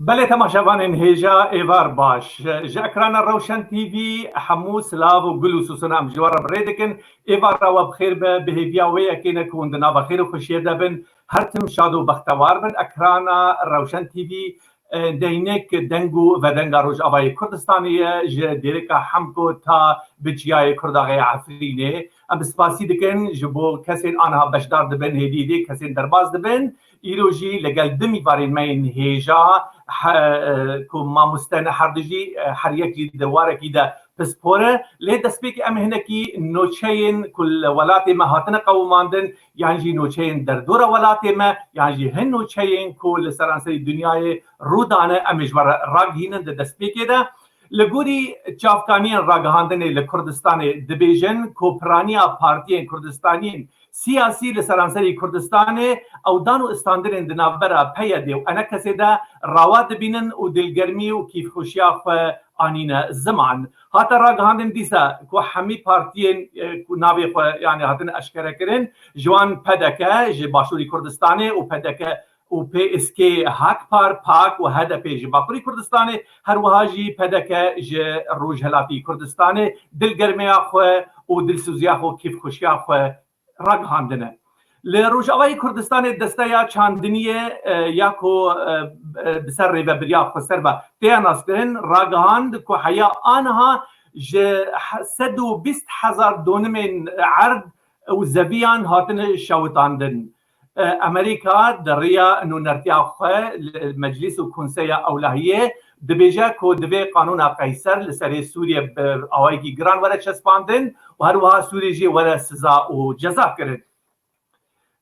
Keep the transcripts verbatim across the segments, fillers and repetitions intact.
Belê temaşevanên hêja êvar baş. Ji ekrana Rewşen T V hemû silav û gul û sûsûna em ji we re bi rê dikin. Êvara we bi xêr be, bi hêviya wê yekê ne ku hûn di nava xêr û xweşiyê de bin. Her tim şad û bextewar bin. Ekrana Rewşen T V, e, deynek deng û vedenga Rojavayê Kurdistanê ye, ji Dêrika Hemko ta bi Çiyayê Kurdaxê Efrînê. Em bi spasî dikin ji bo kesên aniha beşdar dibin, hêdî hêdî kesên derbas dibin. Îro jî li gel du mîvarên me yên hêja, he, ku mamoste ne, her du jî, her yek jî di warekî de pispor e. Lê destpêkê em hinekî noçeyên ku li welatê me hatine qewimandin, yan jî noçeyên derdora welatê me, yan jî hin noçeyên ku li seranserî dinyayê rû dane, em ê ji we re ragihînin di destpêkê de. Li gorî çavkaniyên ragihandinê li Kurdistanê dibêjin ku piraniya partiyên Kurdistaniyên siyasî li seranserî Kurdistanê ew dan û standinên di navbera P Y D û E N K S'ê de rawa dibînin û dilgermî û kîfxweşiya xwe anîne ziman. Hate ragihandin dîsa ku hemî partiyên, e, ku navê xwe, yani, hatine eşkerekirin, ji wan P D K ji Başûrî Kurdistanê û P D K û P S K, Hakpar, PAK û H D P ji Bakurî Kurdistanê, her wiha jî P D K ji Rojhelatî Kurdistanê dilgermiya xwe û dilsûziya xwe, kîfxweşiya xwe ragihandine. Li Rojavayê Kurdistanê desteya çandiniyê, e, ya ku, e, e, bi ser rêvebiriya xweser ve têya naskirin, ragihand ku heya aniha ji he-, sed û bîst hezar donimên erd û zeviyan hatine şewitandin. E, Amerîka di riya nûnertiya xwe li Meclîs û Konseya Ewlehiyê dibêje ku divê qanûna Qeyser li serê Sûriyê bi awayekî giran were çespandin û her wiha Sûriyê jî were siza û ceza kirin.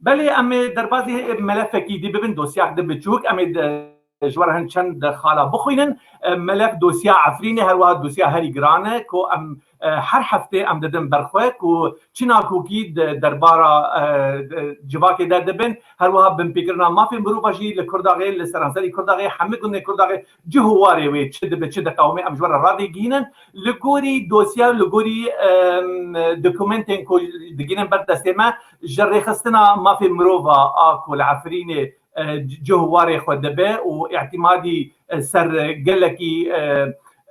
Belê em ê derbazî melefekî dî bibin, dosyayek di biçûk, em ê de-, ji we re hin çend xala bixwînin. E, melef dosya Efrînê, her wiha dosya herî giran e ku em, e, her heftê em didin ber xwe ku çi nakokî di derbara, e, de, civakê de dibin. Her wiha binpêkirina mafê mirova jî li Kurdaxê, li seranserî Kurdaxê, hemî gundên Kurdaxê cih û warê wê çi dibe, çi diqewime, em ji we re radê gihînin. Li gorî dosya, li gorî, em, dokumentên ku digihînin ber destê me, ji rêxistina mafê mirova a ku li Efrînê, e, cih û warê xwe dibe û îtîmadî, e, ser gelekî, e,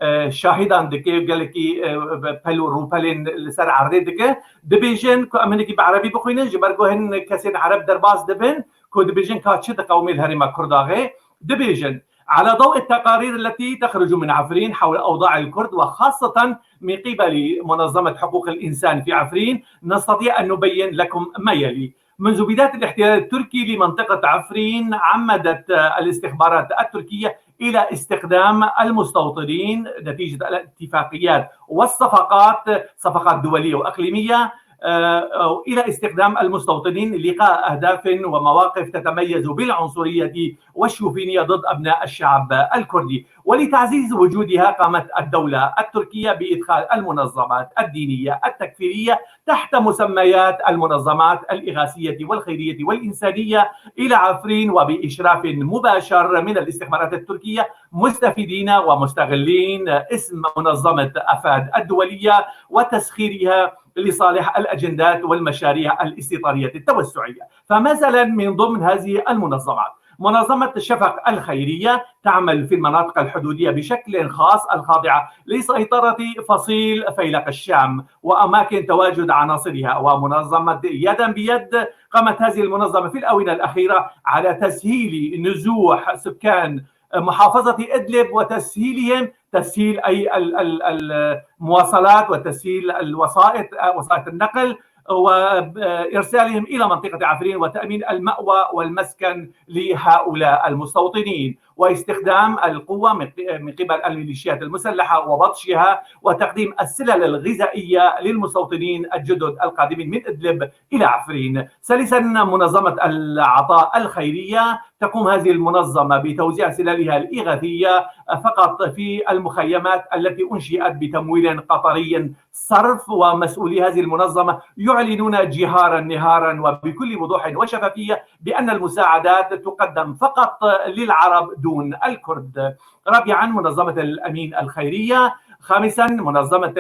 e, şahîdan dike, gelekî, e, pel û rûpelên li ser erdê dike. Dibêjin ku em hinekî bi erebî bixwînin, ji ber ku hin kesên ereb derbas dibin ku dibêjin ka çi diqewimê li herêma Kurdaxê. Dibêjin, على ضوء التقارير التي تخرج من عفرين حول أوضاع الكرد وخاصة من قبل منظمة حقوق الإنسان في عفرين، نستطيع أن نبين لكم ما يلي. منذ بداية الاحتلال التركي لمنطقة عفرين، عمدت الاستخبارات التركية إلى استخدام المستوطنين نتيجة الاتفاقيات والصفقات، صفقات دولية وإقليمية، آه، إلى استخدام المستوطنين لإلقاء أهداف ومواقف تتميز بالعنصرية والشوفينية ضد أبناء الشعب الكردي. ولتعزيز وجودها، قامت الدولة التركية بإدخال المنظمات الدينية التكفيرية تحت مسميات المنظمات الإغاثية والخيرية والإنسانية إلى عفرين، وبإشراف مباشر من الاستخبارات التركية، مستفيدين ومستغلين اسم منظمة أفاد الدولية وتسخيرها لصالح الأجندات والمشاريع الاستيطانية التوسعية. فمثلًا، من ضمن هذه المنظمات منظمة الشفق الخيرية تعمل في المناطق الحدودية بشكل خاص الخاضعة لسيطرة فصيل فيلق الشام وأماكن تواجد عناصرها. ومنظمة يدا بيد، قامت هذه المنظمة في الآونة الأخيرة على تسهيل نزوح سكان محافظة إدلب وتسهيلهم، تسهيل أي ال-، ال-، المواصلات وتسهيل الوسائط، وسائط النقل، وإرسالهم إلى منطقة عفرين وتأمين المأوى والمسكن لهؤلاء المستوطنين، واستخدام القوة من ق-، من قبل الميليشيات المسلحة وبطشها، وتقديم السلل الغذائية للمستوطنين الجدد القادمين من إدلب إلى عفرين. ثالثًا، منظمة العطاء الخيرية. تقوم هذه المنظمة بتوزيع سلالها الإغاثية فقط في المخيمات التي أنشئت بتمويل قطري صرف، ومسؤولي هذه المنظمة يعلنون جهارا نهارا وبكل وضوح وشفافية بأن المساعدات تقدم فقط للعرب دون الكرد. رابعا، منظمة الأمين الخيرية. خامسا، منظمة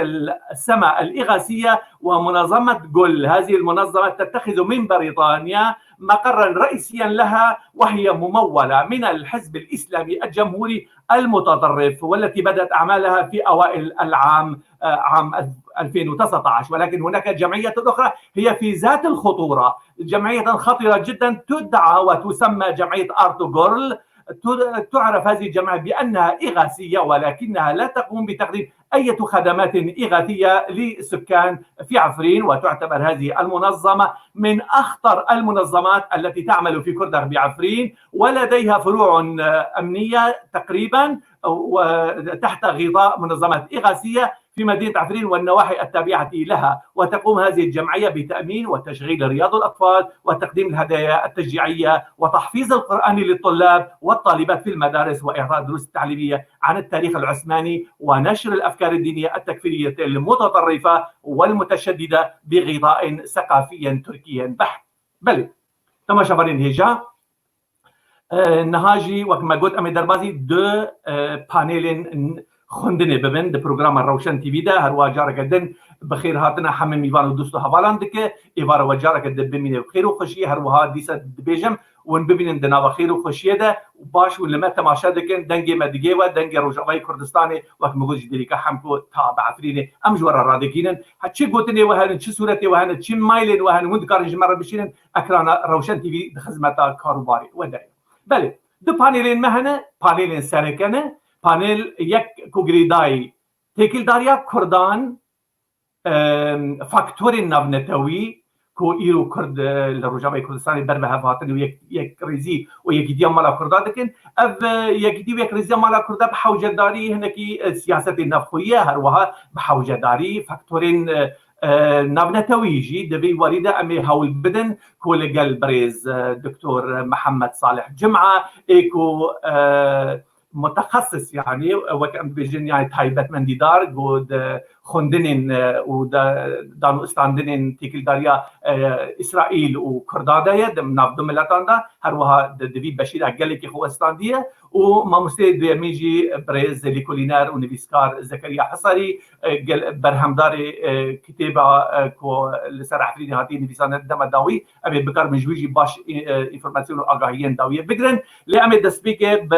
السما الإغاثية ومنظمة جول. هذه المنظمة تتخذ من بريطانيا مقرا رئيسيا لها، وهي ممولة من الحزب الإسلامي الجمهوري المتطرف، والتي بدأت أعمالها في أوائل العام، آه، عام ألفين وتسعتاش. ولكن هناك جمعية أخرى هي في ذات الخطورة، جمعية خطيرة جدا، تدعى وتسمى جمعية أرتوغورل. ت-، تعرف هذه الجمعية بأنها إغاثية، ولكنها لا تقوم بتقديم أي خدمات إغاثية لسكان في عفرين، وتعتبر هذه المنظمة من أخطر المنظمات التي تعمل في كردغ بعفرين، ولديها فروع، آه، أمنية تقريبا، وتحت غطاء منظمات إغاثية في مدينة عفرين والنواحي التابعة لها. وتقوم هذه الجمعية بتأمين وتشغيل رياض الأطفال وتقديم الهدايا التشجيعية وتحفيظ القرآن للطلاب والطالبات في المدارس وإعطاء دروس تعليمية عن التاريخ العثماني ونشر الأفكار الدينية التكفيرية المتطرفة والمتشددة بغطاء ثقافي تركي بحت. بلي، تماشاڤانên hêja. E, niha jî, wek me got, em ê derbazî du, e, panêlên n-, xwendinê bibin di programa Rewşen T V de. Her wiha careke din bi xêr hatina hemî mîvan û dost û hevalan dike. Êvara we careke din bimîne bi xêr û xweşiyê. Her wiha dîsa dibêjim, hûn bibînin di nava xêr û xweşiyê de û baş hûn li me temaşe dikin, dengê me digê we, dengê Rojavayê Kurdistanê, wek min got, ji derîka Hemko ta bi Efrînê. Em ji we re radikînin. Ha, çi gotinê we henin, çi sûretê we henin, çi mailên we henin, hûn dikarin ji me re bişînin. Ekrana Rewşen T V di xizmeta karûbarê we de ye. Belê, du panelên me hene, panelên sereke ne. Panel yek ku girêdayî têkildariya Kurdan, em, faktorên navnetewî ku îro Kurd, e, li Rojavayê Kurdistanê ber bi hev hatin û yek, yekrêzî û yekîtiya mala Kurda dikin. Ev, e, yekîtî û yekrêziya mala Kurda bi hewcedarî hinekî, e, siyasetê navxweyî ye, her wiha bi hewcedarî faktorên, e, e, navnetewî jî. Di vî warî de em ê hewl bidin ku li gel birêz, e, Doktor Mihemed Salih Cuma ê ku, e, mutexesis, yanî wek em dibêjin, yanî taybetmendîdar ku di xwendinên, e, û de, dan û istandinên têkildariya, e, Îsraîl û Kurda de ye, di nav du miletan de, her wiha di, di vî beşî de gelekî xwe westandiye. Û mamosteyê duyemîn jî birêz lîkolîner û nivîskar Zekeriya Hisarî, e, gel-, berhemdarê, e, kitêba, e, ku li ser Efrînê hatiye nivîsandin dema dawî, em ê bikarin ji wî jî baş, e, înformasyon û agahiyên dawiyê bigirin. Lê em ê destpêkê bi,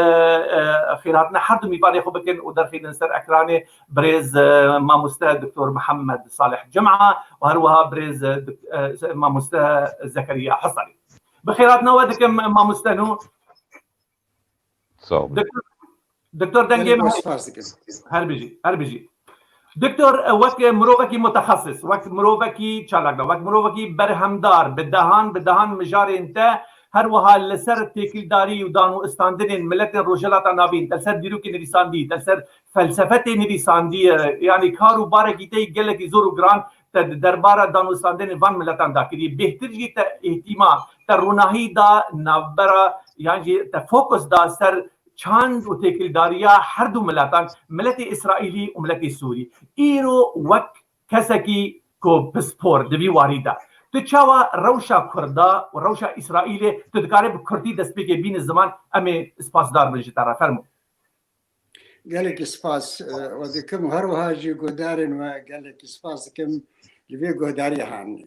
e, xêrhatina her du mîvanê xwe bikin û derxînin ser ekranê birêz, e, mamoste Doktor Mihemed Salih Cuma û her wiha birêz, e, dik-, e, mamoste Zekeriya Hisarî. Bi xêrhatina we dikim, mamoste nû. Sağ olun. Doktor, Doktor dengê Gelek min spas dikim. Her bijî, her bijî. Doktor, e, wek mirovekî mutexesis, wek mirovekî çalakda, wek mirovekî berhemdar, bi dehan, bi dehan mijarên te, her wiha li ser têkildarî û dan û istandinên miletên Rojhilata Navîn, te li ser dîrokê nivîsandî, te li ser felsefetê nivîsandî, e, yanî kar û barekî te yî gelekî zor û giran te di derbara dan û istandinên van miletan da kiriye. Bêhtir jî te îhtimam, te ronahî da navbera, yan jî te fokus da ser çand û têkildariya her du miletan, miletê Îsraîlî û miletê Sûrî. Îro wek kesekî ku pispor di vî warî de, tu çawa rewşa Kurda û rewşa Îsraîlê tu dikarî bi kurtî destpêkê bînî ziman, em ê spasdar bin ji te re. Fermo. Gelekî spas, e, we dikim û her wiha jî guhdarên we gelekî spas dikim ji vê guhdarî hanê.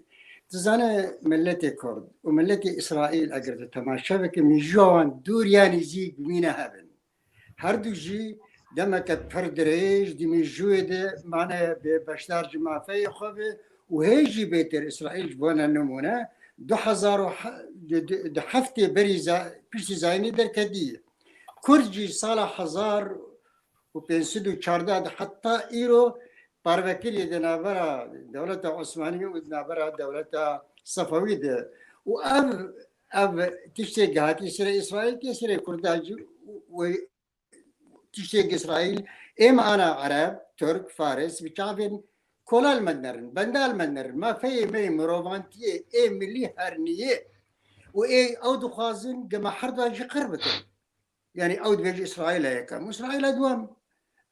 Tu zane miletê Kurd û miletê Îsraîl eger tu temaşe bike, mîjûya wan dûr ya nêzîk bimîne hev in. Her du jî demeke pir dirêj di mîjûyê de mane bê beşdar ji mafeyê xwe be û hê jî bêtir Îsraîl ji bona nimûne du hezar û he-, di, di, di heftê berî za-, piştî zayînê derketiye. Kurd jî sala hezar û pênc sed û çardeh de heta îro parve kiriye di navbera dewleta Osmanî û di navbera dewleta Sefewî de. Û ev, ev tiştê gihatî serê Îsraîl tê serê Kurda jî û tiştê Îsraîl ê me ana Ereb, Tirk, Faris bi çavên kola li me dinerin, benda li me dinerin. Ma feyê me yê mirovantiyê ê milî herniyê û ê ew dixwazin ge me her duan jî qir bikin. Yanî ew dibêje Îsraîla yekem û Îsraîla duwem.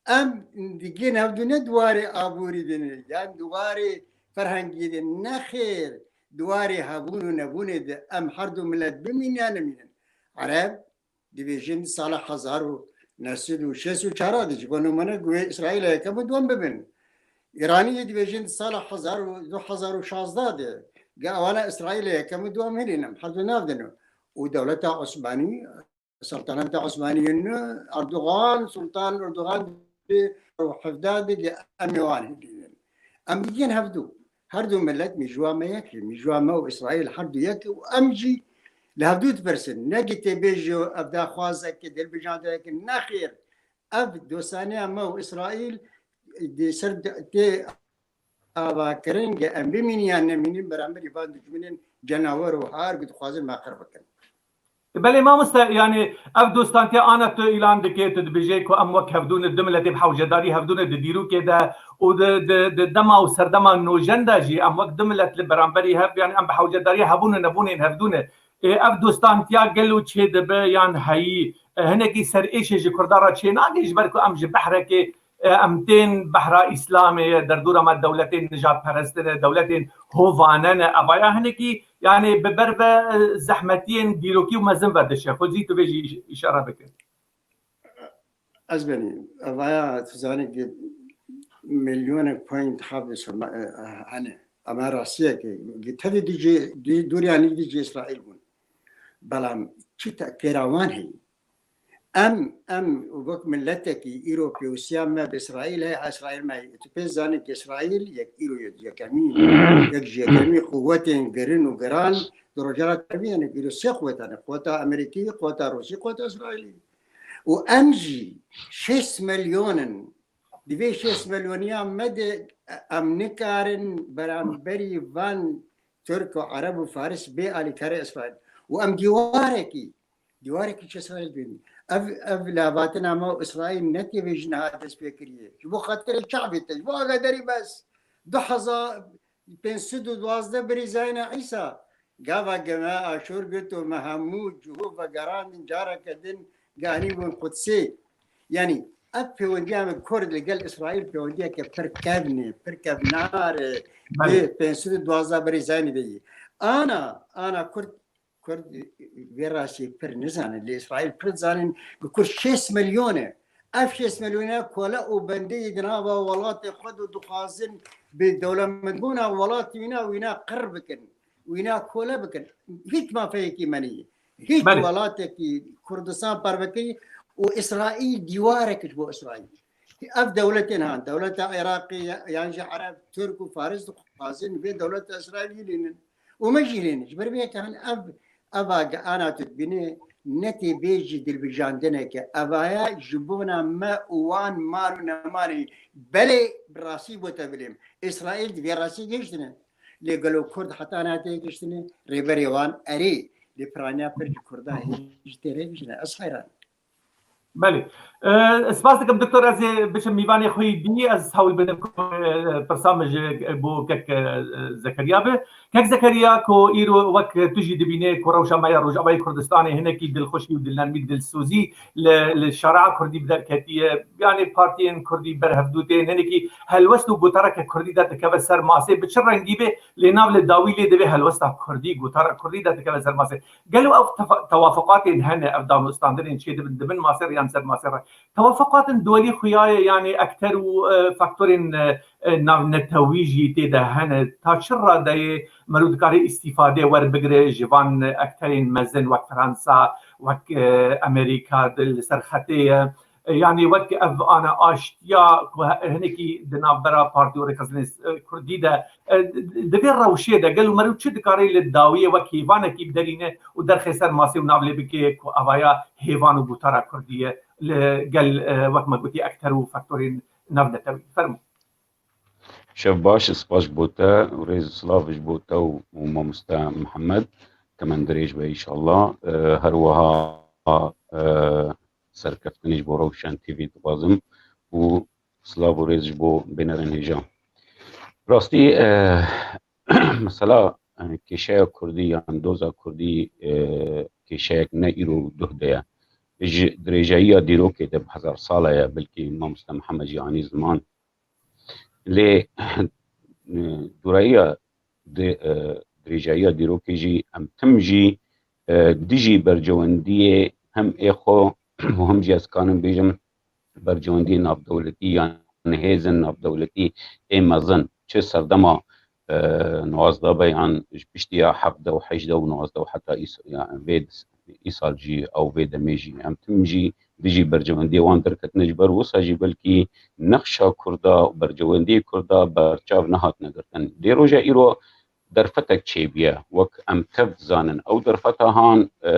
Em digên hevdû ne di warê aborî de ne, yan di warê ferhengiyê de ne, xêr, di warê hebûn û nebûnê de em her du milet bimînin ya nemînin. Ereb dibêjin sala hezar û neh sed û şêst û çar de ji bo nimûne guhê Îsraîla yekem û duwem bibin. Îranî jî dibêjin sala hezar û du hezar û şazdeh de Ge ewana Îsraîlê yekem û duwam hînî ne, em her du nav de ne. Û dewleta Osmanî, Seltaneta Osmanî ne, Erdogan, Sultan Erdogan bi hevdeh de ge em ê wan hînî ne. Em digihên hevdu. Her du milet mîjwa me yek e. Mîjwa me û Îsraîl her du yek e û em jî li hevdu dipirsin. Ne ge tê bêjî ev daxwazek e, dilbijandeyek e. Nexêr. Ev dostaniya me û Îsraîl di ser de, tê avakirin ge em bimînin yan nemînin, beramberî van dijminên cenawer û har ku dixwazin me qir bikin. Belê mamoste, yani ev dostantiya ana tu îlan dike, tu dibêje ku em wek hevdû ne, du miletê bi hewcedarî hevdû ne di dîrokê de û di, di, di dema û serdema nûjen de jî em wek du milet li beramberî hev, yani em bi hewcedariya hebûn û nebûnên hevdû ne. Ê, ev dostantiya gelo çê dibe yan heyî, e, hinekî ser êşê ji Kurdan re çê nake, ji ber ku em ji behrekê, e, em tên behra Îslamê ye, derdora me dewletên nijadperest ne, dewletên hovane ne. Evaya hinekî, yani bi ber ve, e, zehmetiyên dîrokî û mezin ve diçe. Xwezî tu vê jî îş-, îşare bike. Ez benî, evaya tu zanî ki milyonek point hevdî sor-, e, e, hene. Ama rastiyeke, tevî dijî, dû-, dûriyanî dijî Îsraîl bûn. Belam çi te-, kêra wan heye. Em, em wek miletekî îro pêwisiya me bi Îsraîl heye, Îsraîl me heye. Tu pê zanî ki Îsraîl yek îro yek, yekemî, yek ji yekemî quwetên girin û giran di Rojhilata Dervî hene. Îro sê quwet hene. Quweta Amerîkî, quweta Rûsî, quweta Îsraîlî. Û em jî şêst milyon in. Di vê şêst milyoniya me de em nikarin beramberî van Tirk û Ereb û Faris bê alîkarê Îsraîl. Û em dîwarekî, dîwarekî ji Îsraîl dibînin. Ev, ev lavatina me û Îsraîl ne tê vê ji niha dest pê kiriye. Ji bo xatirê çavê te, ji bo agadarî bes. Du hezar pênc sed û duwazdeh birîzayîna Îsa. Gava ge me aşûr girt û me hemû cihû vegerandin, careke din ganîbûn Qudsê. Yanî ev pêwendiya me Kurd li gel Îsraîl pêwendiyeke pir kevn e, pir kevnar e. Belê. Bi pênc sed û duwazdeh birîzayînê de yî. Ana, ana Kurd, Kurd vê rastiyê pir nizane. Lê Îsraîl pir dizanin ku Kurd şêst milyon e. Ev şêst milyona kole û bendeyî di nava welatê xwe de dixwazin bi dewlemendbûna welatê wîna, wîna qir bikin, wîna kole bikin. Hîç mafeyekî me neyê. Hîç Belê. Welatekî Kurdistan parve kirî û Îsraîl dîwarek ji bo Îsraîl. Ev dewletên han, dewleta Iraqê ya-, yan jî Ereb, Tirk û Faris dixwazin vê dewleta Îsraîl hilînin. Û me jî hilînin. Ji ber vê yekê han ev, eva ge ana tu dibînî ne tê bê jî dilbijandineke. Evaya ji bona me û wan mal û nemalî. Belê bi rastî bo te bilêm. Îsraîl di vê rastî gihiştine. Lê gelo Kurd heta niha tê gihiştine? Rêberê wan erê. Lê piraniya pir ji Kurda hêj tê rê gihiştine. Ez heyran. Belê. E, spas dikim, doktor, ez ê biçim mîvanê xwe yî dî, ez hewl bidim ku, e, pirsa min ji, bo kek, e, Zekeriya be. Kek Zekeriya, ku îro wek tu jî dibîne ku rewşa me ya Rojavayê Kurdistanê hinekî dilxweşî û dilnermî, dilsozî li, li şareya Kurdî bi derketiye. Yanî partiyên Kurdî berhevdû tên, hinekî helwest û gotareke Kurdî de dikeve ser masê, bi çi rengî be, lê nav li dawî lê divê helwesta Kurdî, gotara Kurdî de dikeve ser masê. Gelo ev tefa-, tewafuqatên hene, ev danûstandinên çê dibin, dibin masê re yan ser masê re? Tewafuqatên duwelî xuya ye, yanî ekter û, e, faktorên, e, e, navnetewî jî tê de hene. Ta çi radeyê meriv dikare îstîfade werbigire ji van ekterên mezin wek Fransa, wek, e, Amerîka di, li ser xetê ye? E, yanî wek ev ana aştiya ku he-, hinekî di navbera Partî û Rêxistinên, e, Kurdî de, e, di, di vê rewşê de gelo meriv çi dikare li dawiyê wek hêvanekî biderîne û derxê ser masê û nav lê bike ku avaya hêvan û gotara Kurdî ye li gel, e, wek me gotî, ekter û faktorên navnetewî? Fermo. Şev baş, spas ji bo te û rêz û silav ji bo te û, û mamoste Mihemed. Temendirêj be înşallah. E, her wiha, e, serkeftinê ji bo Rewşen T V dixwazim û silav û rêz ji bo bênerên hêja. Rastî, e, mesela, e, kêşeya Kurdî yan doza Kurdî, e, kêşeyek ne îro û duh de ye. Ji dirêjayiya dîrokê de bi hezar sala ye, belkî mamoste Mihemed jî anî ziman. Lê, e, dûrayiya di, e, dirêjayiya dîrokê jî em tim jî, e, dijî bercewendiyê hem ê xwe û hem jî ez kanim bêjim bercewendiyê navdewletî yan hêzên navdewletî ê mezin, çi serdema e, nwazdeh be yan ji piştî ya hevdeh û hejdeh û nwazdeh û heta îs-, ya vê dis-, îsal jî ew vê demê jî em tim jî dijî berjewendiyê wan derketine, ji ber wisa jî belkî nexşa Kurda û berjewendiyê Kurda berçav nehatine girtin. Lê roja îro derfetek çêbûye, wek em tev dizanin. Ew derfeta han, e,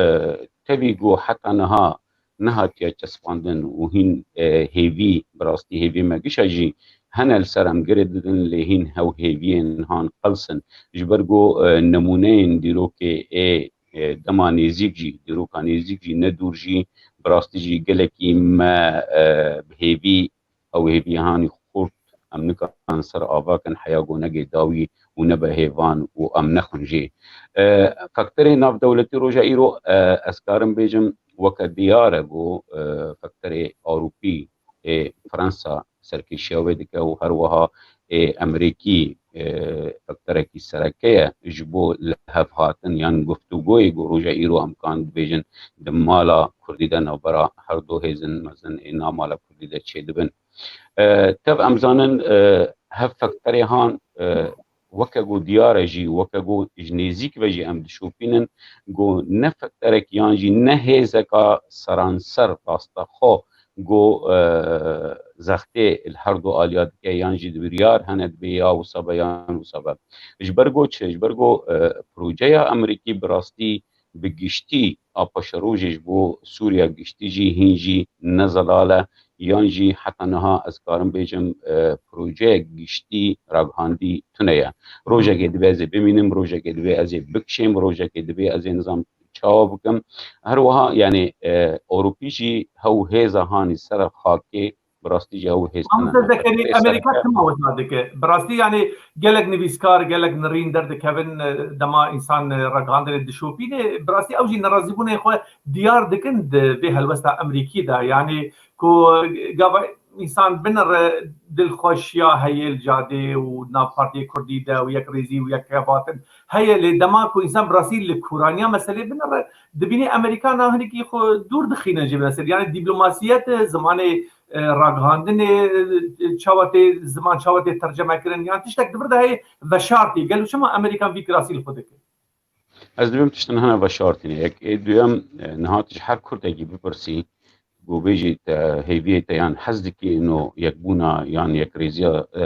tevî ku heta niha nehatiye çespandin û hîn, e, hêvî, bi rastî hêvî me gişa jî hene li ser em girê didin, lê hîn hew hêviyên han qels in. Ji ber ku, e, nemûneyên dîrokê ê, e, dema nêzîk jî, dîroka nêzîk jî, ne dûr jî, bi rastî jî gelekî me, e, bi hêvî ew hêviya hanî xurt em nikarin ser ava kin heya ku negê dawî û nebe hêvan û em nexwin jê. E, Fekterê navdewletî roja îro, e, ez karim bêjim weke diyar e ku, e, fekterê Ewropî ê Fransa serkêşiya wê dike û her wiha ê Emerîkî, e, fekterekî sereke ye ji bo lihevhatin yan guftûgoyê ku roja îro em kan dibêjin di mala Kurdî de navbera her du hêzin mezin ê na mala Kurdî de çêdibin. E, tev em zanin, e, hev fekterê han, e, weke ku diyar e jî, weke ku ji nêzîk ve jî em dişopînin, ku ne fekterek yan jî ne hêzeka seranser rastexwe ku, e, zextê li her du aliya dike yan jî di biryar hene dibê ya wisa be yan wisa be. Ji ber ku çi? Ji ber ku, e, projeya Amerîkî bi rastî bi giştî a paşerojê ji bo Sûriya giştî jî hîn jî ne zelal e, yan jî heta niha ez karim bêjim, e, projeyek giştî ragihandî tune ye. Rojekê divê ez ê bimînim, rojekê divê ez ê bikişêm, rojekê divê ez ê nizam çawa bikim. Her wiha, yani, e, Ewropî jî hew hêza hanî ser xakê bi rastî jî ew hêz Mamoste tene Zekerî, Amerîka tima wisa dike? Bi rastî, yani, gelek nivîskar, gelek nirîn derdikevin, e, dema însan, e, ragihandinê dişopîne. Bi rastî ew jî nerazîbûnê xwe diyar dikin di vê helwesta Amerîkî de. Yani, ku, e, gava însan binire dilxweşiya heye li cadê û nav partiyê Kurdî de û yekrêzî û yekhevatin heye, lê dema ku însan bi rastî li kûraniya meselê binire, dibînî Amerîka na hinekî xwe dûr dixîne ji vê meselê. Yani, dîplomasiyet, zimanê e, ragihandinê, e, çawa tê, ziman çawa tê terceme kirin, yan tiştek di vir de heye veşartî. Gelo çima Amerîkan vî kirasî li xwe dike? Ez dibêm tiştin hene veşartîne. Yek, ê duyem, e, niha tu ji her Kurdekî bipirsî, ku bêjî te hêviyê te yan hez dikî ino yekbûna yan yekrêziya, e,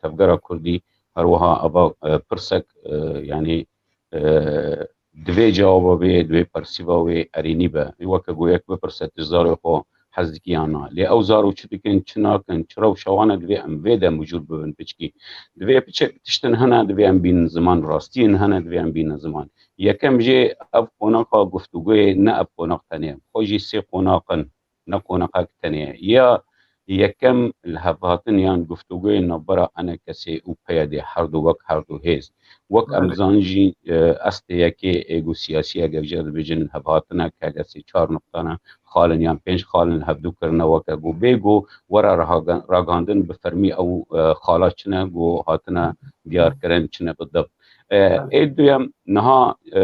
tevgera Kurdî, her wiha eva, e, pirsek, e, yanî e, divê cewaba vê, divê persîva wê erênî be. Weke ku yek bipirse, tu ji zarê xwe hez dikî yan na. Lê ew zaro çi dikin, çi nakin, çi rewşa wan e, divê em vê de mijûl bibin piçkî. Divê piçek tiştin hene, divê em bînin ziman, rastiyên hene, divê em bînin ziman. Yekem jê ev qonaxa guftûgoyê ne ev qonax tenê ye. Xwe jî sê qonax in. Ne qonaxek tenê ye. Ya yekem li hevhatin yan guftûgoyên navbera ENKSê û PYDê, her du wek her du hêz. Wek em Belê. Zanin jî, e, estê yekê ê ku siyasî eger jê dibêjin hevhatinek hege sê çar nuqtane xalin yan pênc xalin li hevdû kirine weke ku bê ku were rahagan-, ragandin bi fermî ew, e, xala çine ku hatine diyarkirin çine bi dib. E, Belê. Ê duyem niha, e,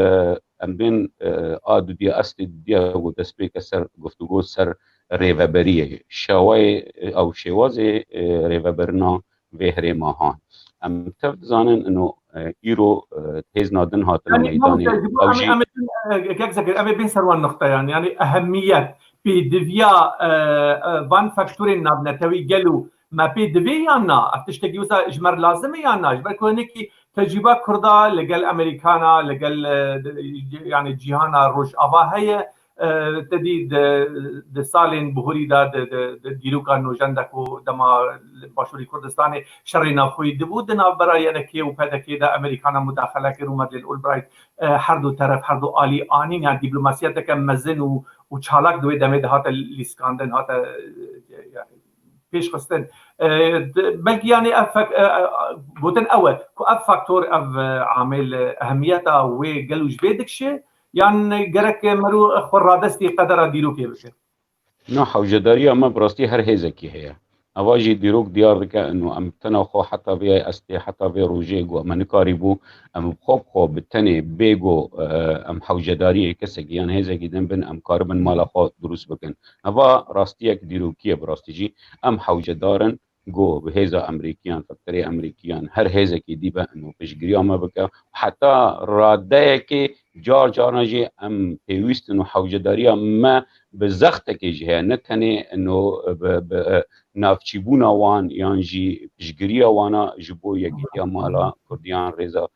em bên, e, a dudiya estê dudiya ku destpêke ser guftûgo ser rêveberiyê. Şawayê, e, ew şêwazê, e, rêveberina vê herêma han. Em tev dizanin ino, e, îro, e, hêzna din hatine Yani, meydanê. Mamoste, ji bo Ew em, jî em, em, e, kek Zekir, em ê bên ser wan nixte yan. Yani, ehemmiyet, pêdiviya, e, e, van faktorên navnetewî gelo me pê divê yan na? Ev tiştekî wisa ji me re lazim e yan na? Ji ber ku hinekî tecrûba Kurda li gel Amerîkana, li gel, e, de-, yani cîhana Rojava heye. E, te dî di, di salên bihurî de, di, di, di dîroka nûjen de ku dema li Başûrê Kurdistanê şerê navxweyî dibû, di navbera Y N K û P D K de Amerîkana mudaxele kir û Madeleine Albright, e, her du teref, her du alî anîn, yani dîplomasiyeteke mezin û, û çalak di wê demê de hate lîskandin, hate, e, yani, pêş xistin. E, de, belkî yani ev fek-, e, e, gotin ew e ku ev faktor, ev, e, amêl, e, ehemiyeta wê gelo ji bê dikişe, yan gerek mero xwe radestî qedera dîrokê bike? Na, hewcedariya me bi rastî her hêzekî heye. Eva jî dîrok diyar dike, ino em tena xwe heta vê estê, heta vê rojê ku me nikarîbû, em bi xwe bi xwe bi tenê bê ku, e, em hewcedariyê kesekî yan hêzekî din bin, em karibin mala xwe dirûst bikin. Eva rastiyek dîrokî ye bi rastî jî. Em hewcedar in, go bi hêza Emerîkiyan, faktorê Emerîkiyan, her hêzekî dî be ino piştgiriya me bike. Heta radeyekê car caran jî em pêwîst in û hewcedariya me bi zextekê jî heye. Ne tenê ino bi, bi, navçîbûna wan yan jî piştgiriya wana ji bo yekîtiya mala Kurdiyan, rêza,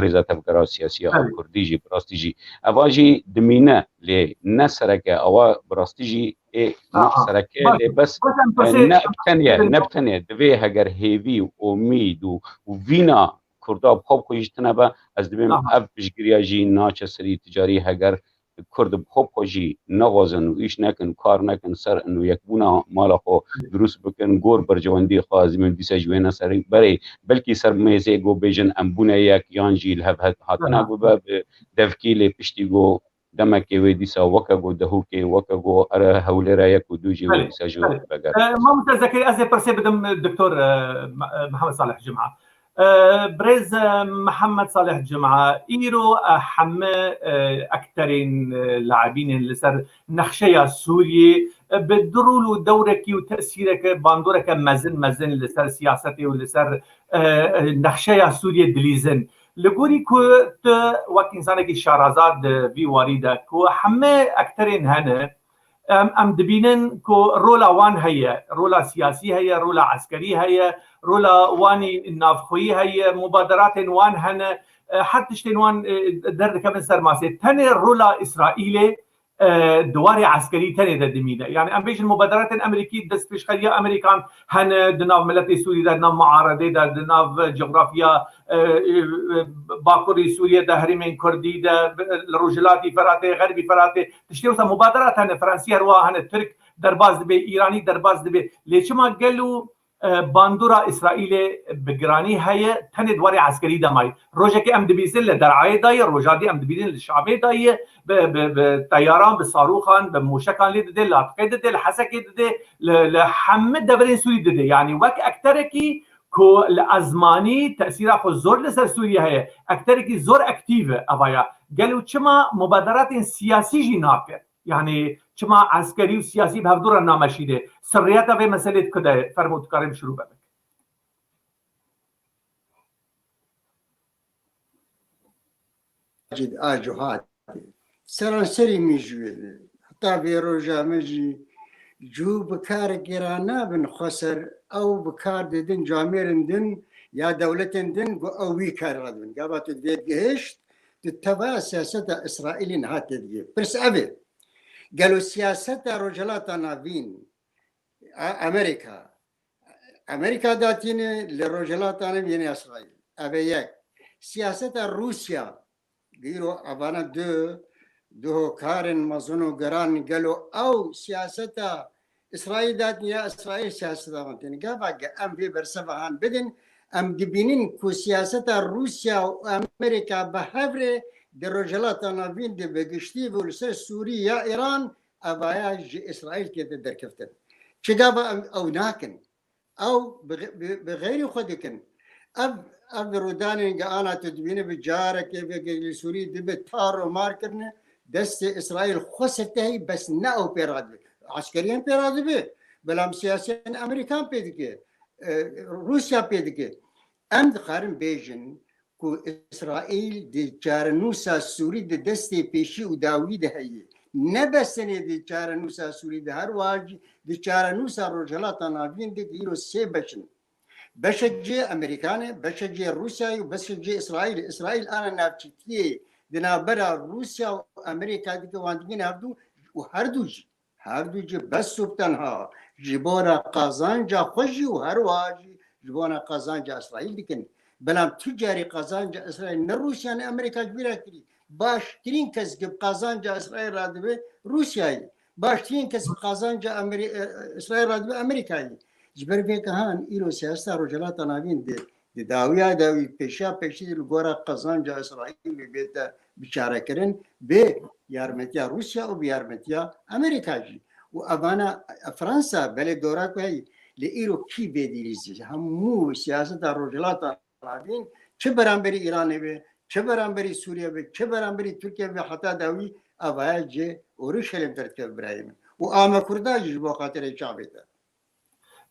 rêza tevgera siyasiya Kurdî jî, bi rastî jî eva jî dimîne, lê ne sereke, ewa bi rastî jî ê ne sereke, lê bes ne bi tenê, ne bi tenê. Divê heger hêvî û omîd û, û vîna Kurda bi xwe bi xwe jî tune be, ez dibêm ev piştgiriya jî naçe serî ticarî heger Kurd bi xwe bi xwe jî nexwazin û îş nekin, kar nekin, ser in û yekbûna mala xwe dirust bikin, gor berjewendiyê xwe ez dibêm dîsa ji wê ne serî berê, belkî ser mêzê go bêjin em bûne yek yan jî li hev hat-, hatine bibe bi devkî lê piştî go demekê wê dîsa weke go dehûkê, weke go ere hewlêra yek û du jî wê dîsa ji wê veger. E, Mamoste Zekeriya, ez ê pirsê bidim Doktor, e, Me-, e, Mihemed Salih Cuma. E, birêz, e, Mihemed Salih Cuma, îro, e, heme, e, ekterên, e, laibînên li ser nexşeya Sûriyê, e, bi du rol û dewrekî û tesîreke, bandoreke mezin mezin li ser siyasetê û li ser, e, e, nexşeya Sûriyê dilîzin. Li gorî ku tu wek însanekî şaraza di vî warî de ku heme ekterên hene, em, em dibînin ku rola wan heye, rola siyasî heye, rola eskerî heye, rola wanî navxweyî heye, mubaderatên wan hene, e, her tiştên wan, e, derdikevin ser masê. Tenê rola Îsraîlê, e, di warê eskerî tenê de dimîne. Yani em bêjin mubaderatên Amerîkî, destpêşxeriya Amerîkan hene di nav miletê Sûrî de, di nav muaredê de, di nav coğrafya, e, e, Bakurî Sûriyê de, herêmên Kurdî de, li Rojhilatî Feratê, Xerbî Feratê, tiştê wisa mubaderat hene, Fransî her wiha hene, Tirk derbas dibe, Îranî derbas dibe. Lê çima gelo, e, bandora Îsraîlê bi giranî heye, tenê di warê eskerî de maye? Rojekê em dibîsin li Derayê de ye, roja dî em dibînin li Şamê de ye, bi, bi, bi teyaran, bi sarûxan, bi mûşekan lê dide, li Atiqê dide, li Hesekê dide, li, li hemî deverên Sûrî dide. Yanî wek ekterekî ku li ezmanî tesîra xwe zor li ser Sûriyê heye, ekterekî zor aktîf e evaya. Gelo çima mubaderatên siyasî jî nake? Yani çima eskerî û siyasî bi hevdû re nameşîne? Sirriyeta vê meselê di ku de ye? Fermo, tu karê şirû bebe. Cid a cuhat. Seranserî mijûyê de. Heta vê roja me jî cû bi kar giran nabin xweser, ew bi kar didin camêrin din ya dewletên din ku ew wî kar radibin. Gava tu divê gihişt, tu teva siyaseta Îsraîlî niha têdigê. Pirs ev e. Gelo siyaseta Rojhilata Navîn a Amerîka, Amerîka datîne li Rojhilata Navîn yê Îsraîl. Ev e yek. Siyaseta Rûsya, îro evana du, du hokarên mezin û giran, gelo ew siyaseta Îsraîl datîne ya Îsraîl siyaseta wan têne? Gava ge em vê berseva han bidin, em dibînin ku siyaseta Rûsya û Amerîka bi hev re di Rojhilata Navîn de bi giştî ve li ser Sûrî ya Îran, evaya ji Îsraîl kete derkeftin. Çi gava ew, ew nakin? Ew bi, bi, bi xeyrî xwe dikin. Ev, ev rûdanên ge ana tu dibîne bi carekê veke li Sûrî dibe tar û mar kirine, destê Îsraîl xwe sirtehî, bes ne ew pê radibe. Eskeriyan pê radibe, belam siyasiyan Amerîkan pê dike, e, Rûsya pê dike. Em dikarin bêjin, ku Îsraîl di çarenûsa Sûrî di destê pêşî û dawî de heye. Ne bes tenê di çarenûsa Sûrî de, her wiha jî di çarenûsa Rojhilata Navîn de, îro sê beş in. Beşek jê Amerîkan e, beşek jê Rûsyayê û beşek jê Îsraîl e. Îsraîl ana navçîtiyê di navbera Rûsya û Amerîka dike, wan dibîne hevdû û her du jî. Her du jî bes û bi tenha ji bona qazanca xwe jî û her wiha jî ji bona qazanca Îsraîl dikin. Belam tu carî qazanca Îsraîl ne Rûsya ne Amerîka ji bîra kirî. Baştirîn kes ki bi qazanca Îsraîl radibe Rûsyayê. Baştirîn kes bi qazanca Amerî-, e, e, Îsraîl radibe Amerîkayê. Ji ber vê ke han îro siyaseta Rojhilata Navîn de Di dawiya dawî, pêşiya pêşî li gora qazanca Îsraîlê bête biçarekirin, bi yarmetiya Rûsya û bi yarmetiya Amerîka jî. Û evana, Fransa, belê dora ku heyî, lê îro kî vê dîlîzî? Hemû siyaseta Rojhilata Navîn, çi beramberî Îranê be, çi beramberî Sûriye be, çi beramberî Tirkiye be, heta dawî evaya ji Oruşelêm derdikeve birayê min. Û a me Kurda jî ji bo xatirê çavê de.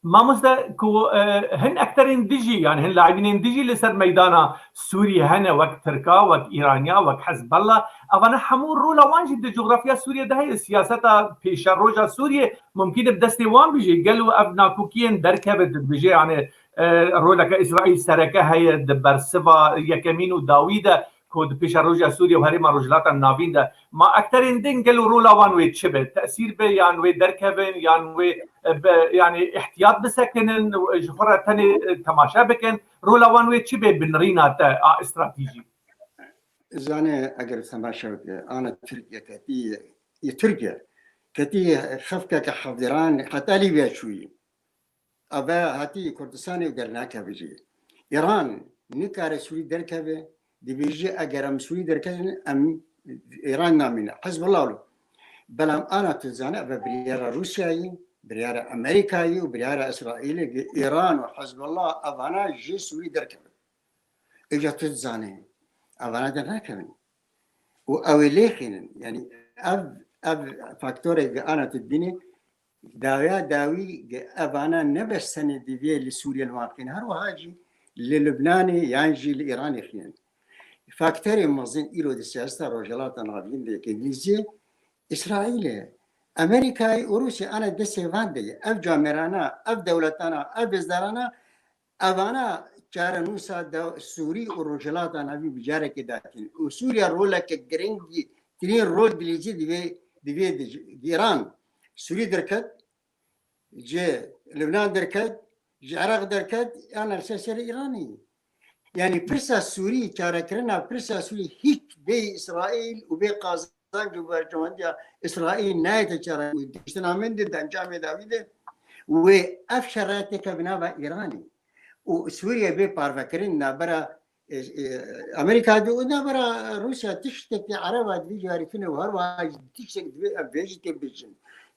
Mamoste, ku e, hin ekterên dijî, yani hin laibînên dijî li ser meydana Sûriyê hene, wek Tirka, wek Îraniya, wek Hezbella, evane hemû rola wan jî di cografiya Sûriyê de heye. Siyaseta pêşeroja Sûriyê mumkîn e bi destê wan bijî. Gelo ev nakokiyên derkeve dibêje, yani e, roleke Îsraîl sereke heye di bersiva yekemîn û dawî de, ku di pêşeroja Sûriye û Herêma Rojhilata Navîn de ma ekterên din gelo rola wan wê çi be? Tesîr be yan wê derkevin yan wê, e, be, yani ihtiyat bisekinin, e, ji xwe re tenê, e, temaşe bikin. Rola wan wê çi be bi nirîna te a stratejî? Zane eger temaşe bike, ana Tirkiye ketî, yê Tirkiye ketî xefkeke hevdiran heta Lîbya çûyî. Eve hatî Kurdistanê û dernakeve jî. Îran nikare Sûrî derkeve, dibêje eger em Sûrî derkevin, em Îran namîne. Hizbullah lo. Belam ana tu dizane eve biryara Rûsyayê, biryara Amerîkayê û biryara Îsraîlê, gi Îran û Hizbullah evana ji Sûrî derkevin. Îca tu dizane evana dernakevin. Û ew ê lêxînin. Yani ev, ev faktorê gi ana tu dibînî, dawiya dawî gi evana ne bes tenê divê li Sûriye li wan xîn, her wiha jî li Lubnanê yan jî li Îranê xîn. Faktorê mezin îro di siyaseta Rojhilata Navîn de yek Îngilîzî, Îsraîlê, Amerîkayê û Rûsya ana destê van de ye. Ev camerana, ev dewletana, ev hêzdarana, evana çarenûsa de Sûrî û Rojhilata Navîn bi carekê datîn. Û Sûriya roleke giringî tirîn rol dilîzî divê, divê di Îran Sûrî derket, ji Lubnan derket, ji Iraq derket, yan li ser serê Îranê. Yani pirsa Sûrî, çarekirina pirsa Sûrî hîç bê Îsraîl û bê qazanc û berjewendiya Îsraîl nayête çare û diştina min de, di encamê dawî de wê ev şerayet têke bi nava Îranê. Û Sûriye bê parvekirin nabera e, e, Amerîka de û nabera Rûsya tiştekî Ereba di vî carî tune û her wiha jî tiştek divê em vê jî tê bêjin.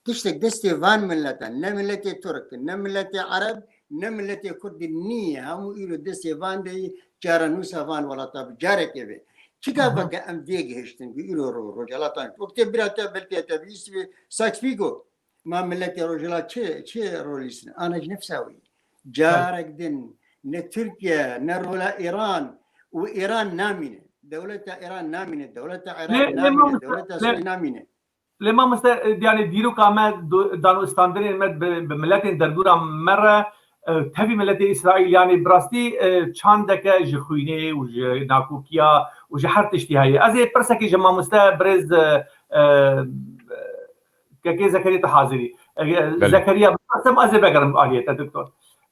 Tiştek destê van miletan, ne miletê Tirk, ne miletê Ereb, ne miletê Kurd de nîye. Hemû îro destê van de yî, çarenûsa van welata bi carekê be. Çika veke em vê gihiştin ku îro ro-, Rojhelatan, wek tê bira te, belkî te bihîstî be, Sykes-Picot, ma miletê Rojhilat çi, çi rolîstin? Ana ji nefsa wî. Carek din ne Tirkiye, ne rola Îran û Îran namîne. Dewleta Îran namîne, dewleta Iraq namîne, dewleta Sûrî namîne. Lê mamoste, yani dîroka me, danûstandinên me bi, bi miletên derdora me re, e, tevî miletê Îsraîl, yani bi rastî, e, çandeke ji xwînê û ji nakokiya û ji her tiştî heye. Ez ê pirsekî ji mamoste birêz, e, e, Kekê Zekeriya, tu hazirî. E, Zekeriya, bipirsim, ez ê vegerim aliyê te, doktor.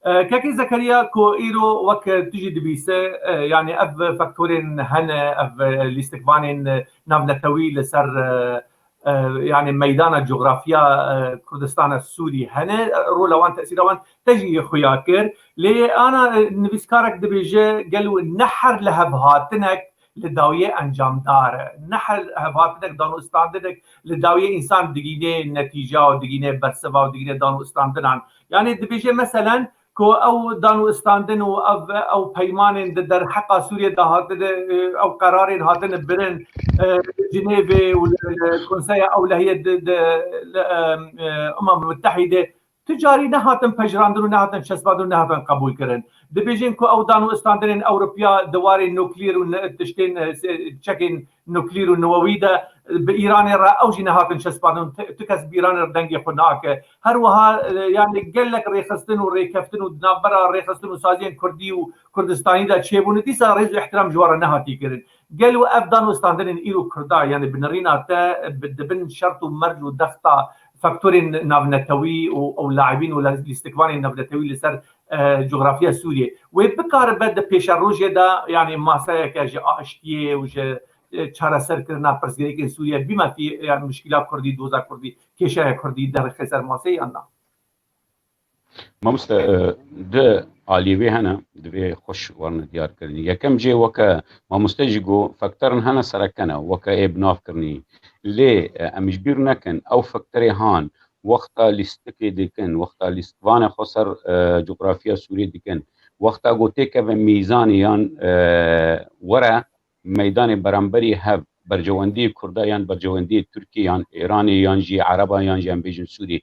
E, Kekê Zekeriya, ku îro wek tu jî dibîse, e, yani ev faktorên hene, ev, e, lîstikvanên, e, navnetewî li ser, e, e, yani meydana cografiya, e, Kurdistana Sûrî hene, e, rola wan, tesîra wan te jî xuya kir. Lê ana, e, nivîskarek dibêje, gelo ne her lihevhatinek li dawiyê encamdar e. Ne her hevhatinek, danûstandinek li dawiyê însan digînê netîca û digînê bersiva û digînê danûstandinan. Yani dibêje meselen ku ew danûstandin û ev, ew peymanên di derheqa Sûriyê de hatine, ew qerarên hatine birin, e, li Cinêvê û li, li Konseya Ewlehiyê di, di, li, e, e, Umem Mutehîdê tu carî nehatin pejirandin û nehatin çespandin û nehatin qebûlkirin. Dibêjin ku ew danûstandinên Ewropiya di warê nuklîr û ne-, tiştên, e, se-, çekên nuklîr û niwewî de, e, bi Îranê re ew jî nehatin çespandin. Tu, tu kes bi Îranê re dengê xwe nake. Her wiha, e, yani gelek rêxistin û rêkeftin û di navbera rêxistin û saziyên Kurdî û Kurdistanî de çêbûne, dîsa rêz û îhtiram ji wan re nehatî kirin. Gelo ev danûstandinên îro Kurda, yani bi nirîna te, bi, di bin şert û merc û dexta faktorên navnetewî û ew laibîn û lîstikvanên navnetewî li ser, e, cografiya Sûriyê, wê bikaribe di pêşerojê de, yani maseyeke ji aştiyê û ji, e, çareserkirina pirsgirêkên Sûriyê bîme fî, yani mişkila Kurdî, doza Kurdî, kêşeya Kurdî derxe ser maseyê yan na? Mamoste, e, du alî wê hene, divê xweş werine diyarkirinî. Yekem jê weke mamoste jî got, faktorên hene sereke ne, weke ê binavkirinî. Lê, e, em ji bîr nekin, ew faktorê han, wexta lîstikê dikin, wexta lîstikvanê xwe ser, e, cografiya Sûriyê dikin, wexta ku têkeve mîzanê yan, e, were meydanê beramberî hev, berjewendiyê Kurda yan berjewendiyê Tirkiyê yan Êranê yan jî Ereba yan jî em bêjin Sûriyê.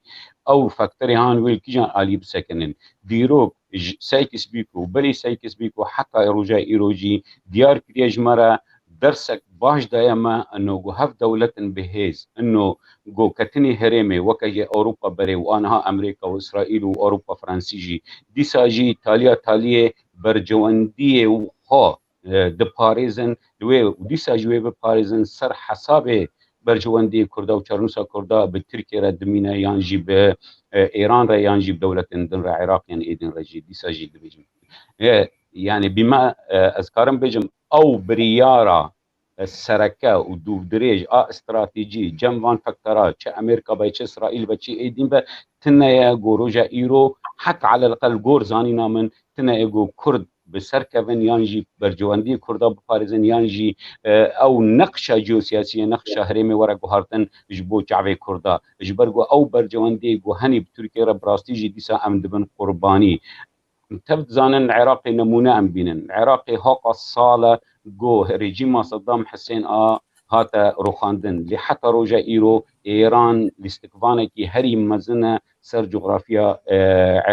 Ew faktorê han wê li kîjan alî bisekinin? Dîrok ji Sykes Biko, berî Sykes Biko heta roja îro jî diyar kiriye ji me re, dersek baş daye me, ino ku hev dewletin bi hêz, ino ku ketinê herêmê weke jê Ewropa berê û aniha Amerîka û Îsraîl û Ewropa Fransî jî, dîsa jî taliya taliyê berjewendiyê û xwe, e, diparêzin, li wê û dîsa jî wê biparêzin ser hesabê berjewendiyê Kurda û çarnûsa Kurda bi Tirkiye re dimîne yan jî bi, e, Êran re yan jî bi dewletên din re, Iraq yan êdîn re jî dîsa jî dibêjin. E, yani bîme, e, ez karim bêjim ew biryara, e, sereke û dûvdirêj a stratejî cem van faktora, çi Amerîka be, çi Îsraîl be, çi êdîn be, tune ye ku roja îro heta elelqel gor zanîna min tune ye ku Kurd bi ser kevin yan jî berjewendiyê Kurda biparêzin yan jî, e, ew neqşa jeosiyasiyê, neqşa herêmê were guhartin ji bo çavê Kurda. Ji ber ku ew berjewendiyê ku henî bi Tirkiye re bi rastî jî dîsa em dibin qurbanî. Tev dizanin Iraqê nemûne em bînin. Iraqê hoqa sal e ku rejîma Saddam Husên a hate rûxandin. Lê heta roja îro Êran lîstikvanekî herî mezin e ser cografiya, e,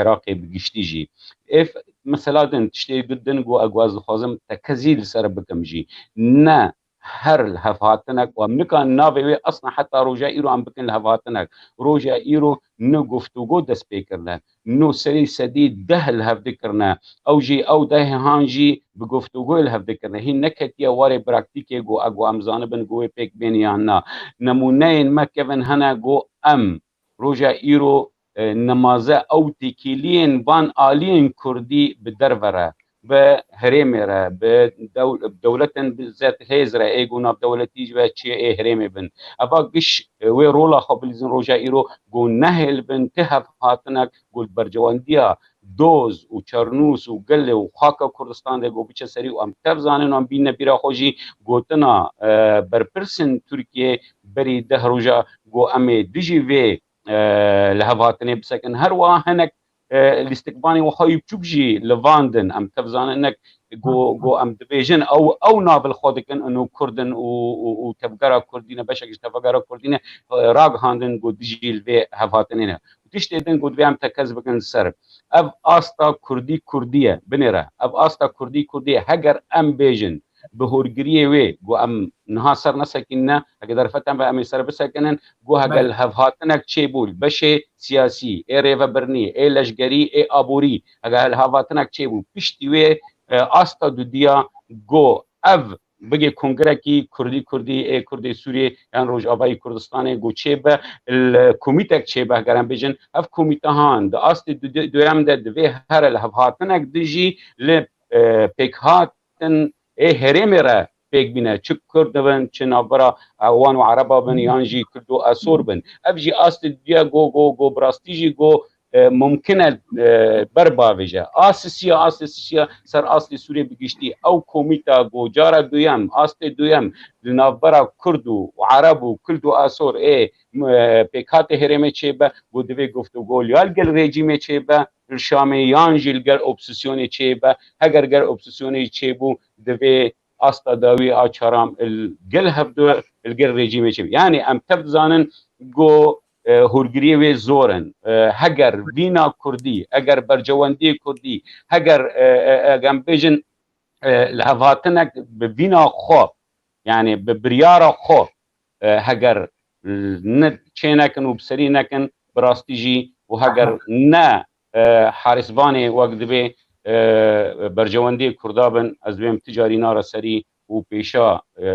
Iraqê bi giştî jî. Ev mesela din, tiştê din ku ez dixwazim tekezî li ser bikim jî. Ne her li hev hatinek û em nikan navê wê esna heta roja îro em bikin li hev hatinek. Roja îro ne guftûgo dest pê kirine, no serî sedî deh li hev dikirine. Ew jî ew dehê han jî bi guftûgoyê li hev dikirine. Hîn neketiye warê praktîkê ku, e, ku em zanibin ku wê pêk bên yan na. Nemûneyên me kevin hene ku em roja îro, e, nemaze ew têkiliyên van aliyên Kurdî bi derve re, bi herêmê re, bi dew-, dewletên bi zêd hêz re, ê ku navdewletî ji ve çi ê herêmê bin. Eva giş, e, wê rola xwe bilîzin roja îro, ku nehêlbin ti hev hatinek ku li berjewendiya doz û çernûs û gelê û xaka Kurdistan de ku biçe serî û em tev zanin û em bîne bîra xwe jî gotina, e, berpirsên Tirkiye berî deh roja ku em ê dijî vê, e, li hev hatinê bisekin. Her wiha hinek, e, lîstikvanê wiha yî biçûk jî li van din. Em tev zanin hinek ku, ku em dibêjin ew, ew nav li xwe dikin, ino Kurd in û, û, û tevgera Kurdî ne, beşek ji tevgera Kurdî ne, e, ragihandin ku dijî li vê hev hatinê ne. Û tiştê din ku divê em tekez bikin ser. Ev asta Kurdî Kurdî ye, binêre. Ev asta Kurdî Kurdî ye. Heger em bêjin, bi hûrgiriyê wê ku em niha ser nesekînine, heke derfet em ve em ê ser bisekinin, ku heke Belê. li hevhatinek çêbû, li beşê siyasî, ê rêvebirinî, ê leşgerî, ê aborî, heke li hevhatinek çêbû, piştî wê, e, asta dudiya ku ev bigê kongrekî Kurdî Kurdî ê Kurdê Sûriyê yan Rojavayê Kurdistanê ku çêbe, li komîtek çêbe, heger em bêjin, ev komîte han di astê du-, duyem de divê here li hevhatinek dijî li, e, pêkhat hatin ê herêmê re pêk bîne, çi Kurd bin, çi navbera Ewan û Ereba bin, yan jî Kurd û Asor bin. Ev jî astê diya go, go, go, bi rastî jî go, e, mumkin e, e, ber bavêje. A sisiya, astê sisiya ser astê Sûriyê bi giştî. Ew komîta go cara duyem, astê duyem li navbera Kurd û Ereb û Kurd û Asor ê, e, pêkhatê herêmê çêbe, go divê guftûgo ya li gel rejîmê çêbe, li Şamê yan jî li gel opozîsyonê çêbe. Heger gel opozîsyonê çêbû, divê asta dawî a çaram li gel hevdu li gel rejîmê çêbe. Yani em tev dizanin ku, e, hûrgiriyê wê zor in. E, heger vîna Kurdî, eger berjewendiyê Kurdî, heger, e, e, e, em bêjin, e, li hevhatinek bi vîna xwe, yani bi biryara xwe, e, heger ne çê nekin û bi serî nekin, bi rastî jî û heger ne, e, harisvanê wek divê, e, berjewendiyê Kurda bin, ez divêm ti carî nare serî û pêşa, e,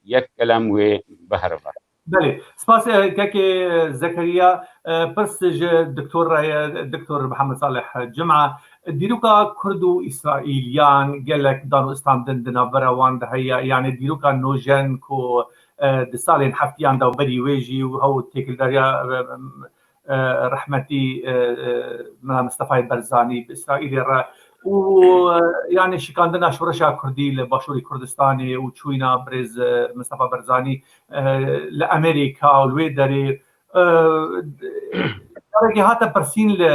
yek kelem wê biherive. Belê. Spas, e, kekê Zekeriya. E, pirs ji doktor re ye, doktor Mihemed Salih Cuma. Dîroka Kurd û Îsraîl yan gelek dan û istan din di navbera wan de heye. Yani dîroka nojen ku, e, di salên heftiyan de û berî wê jî û hew têkildariya, e, e, rehmetî, e, e, Mela Mistefayê Barzanî bi Îsraîlê re û, e, yani şikandina şoreşa Kurdî li Başûrê Kurdistanê û çûyîna birêz, e, Mistefa Barzanî, e, li Amerîka û li wê derê, e, carekê hate pirsîn li,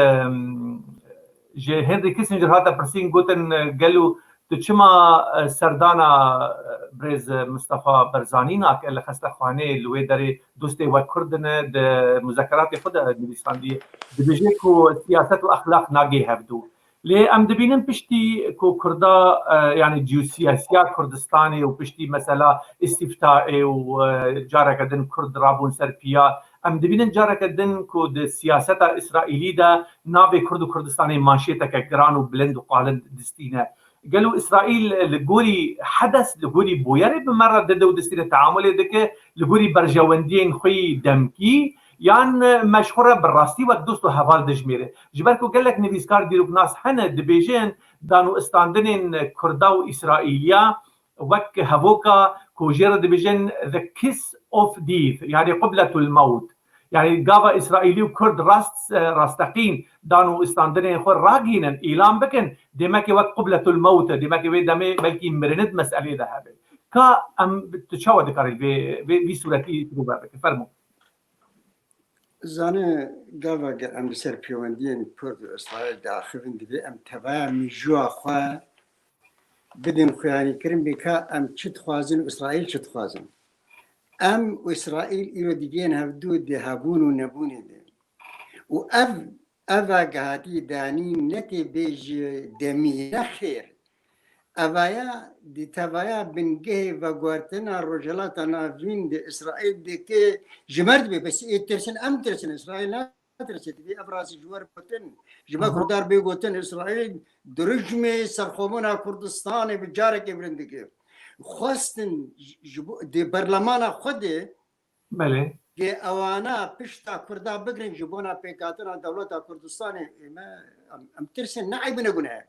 ji Henry Kissinger hate pirsîn, gotin, e, gelo Tu çima, e, serdana, e, birêz Mistefa Barzanî nake li xestexaneyê, li wê derê dostê we Kurd ne, di muzekeratê xwe de nivîsandiye. Dibêje ku siyaset û exlaq nagê hevdû. Lê em dibînin piştî ku Kurda, e, yani ciyosiyasiya Kurdistanê û piştî mesela îstîftaê û, e, careke din Kurd rabûn ser piya, em dibînin careke din ku di siyaseta Îsraîlî de navê Kurd û Kurdistanê manşêteke giran û bilind û qalin distîne. Gelo Îsraîl li gorî hedes, li gorî bûyerê bi me re dide û distîne teamulê dike, li gorî berjewendiyên xwe yî demkî, yan me ji xwe re bi rastî wek dost û heval dijmêre? Ji ber ku gelek nivîskar dîroknas hene, dibêjin dan û istandinên Kurda û Îsraîliya wek hevoka ku jê re dibêjin the kiss of death, yani qubletul mewt. Yani gava Îsraîlî û Kurd rast, e, rasteqîn dan û istandinên xwe ragihînin, îlan bikin, demekê wek qubletul mewt e, demekê wê demê belkî mirinit meselê de hebe. Ka em, tu çawa dikarî vê, vê, vî sûretî rûber bike? Fermo. Zane, gava ger em li ser pêwendiyên Kurd û Îsraîl diaxivin, divê em tevaya mîjûya xwe bidin xuyanîkirin, bê ka em çi dixwazin û Îsraîl çi dixwazin. Em û Îsraîl îro digihên hevdû di hebûn û nebûnê de. Û ev, ev agahatiye danî ne tê bê ji demî, ne xêr. Evaya di tevaya bingehê veguhertina Rojhilata Navîn de Îsraîl dike ji me re dibê, bes ê tirsin, em tirsin, Îsraîl natirse, divê ev rastî ji we re gotin. Ji me Aha. Kurdar bê gotin, Îsraîl dirûjmê serxwebûna Kurdistanê bi carekê bilind dike. Xwestin ji, ji bo, di berlemana xwe de Belê. Lê ewana pişta Kurda bigirin ji bona pêkhatina dewleta Kurdistanê, ê me, em, em tirsin, ne eyb ne gune.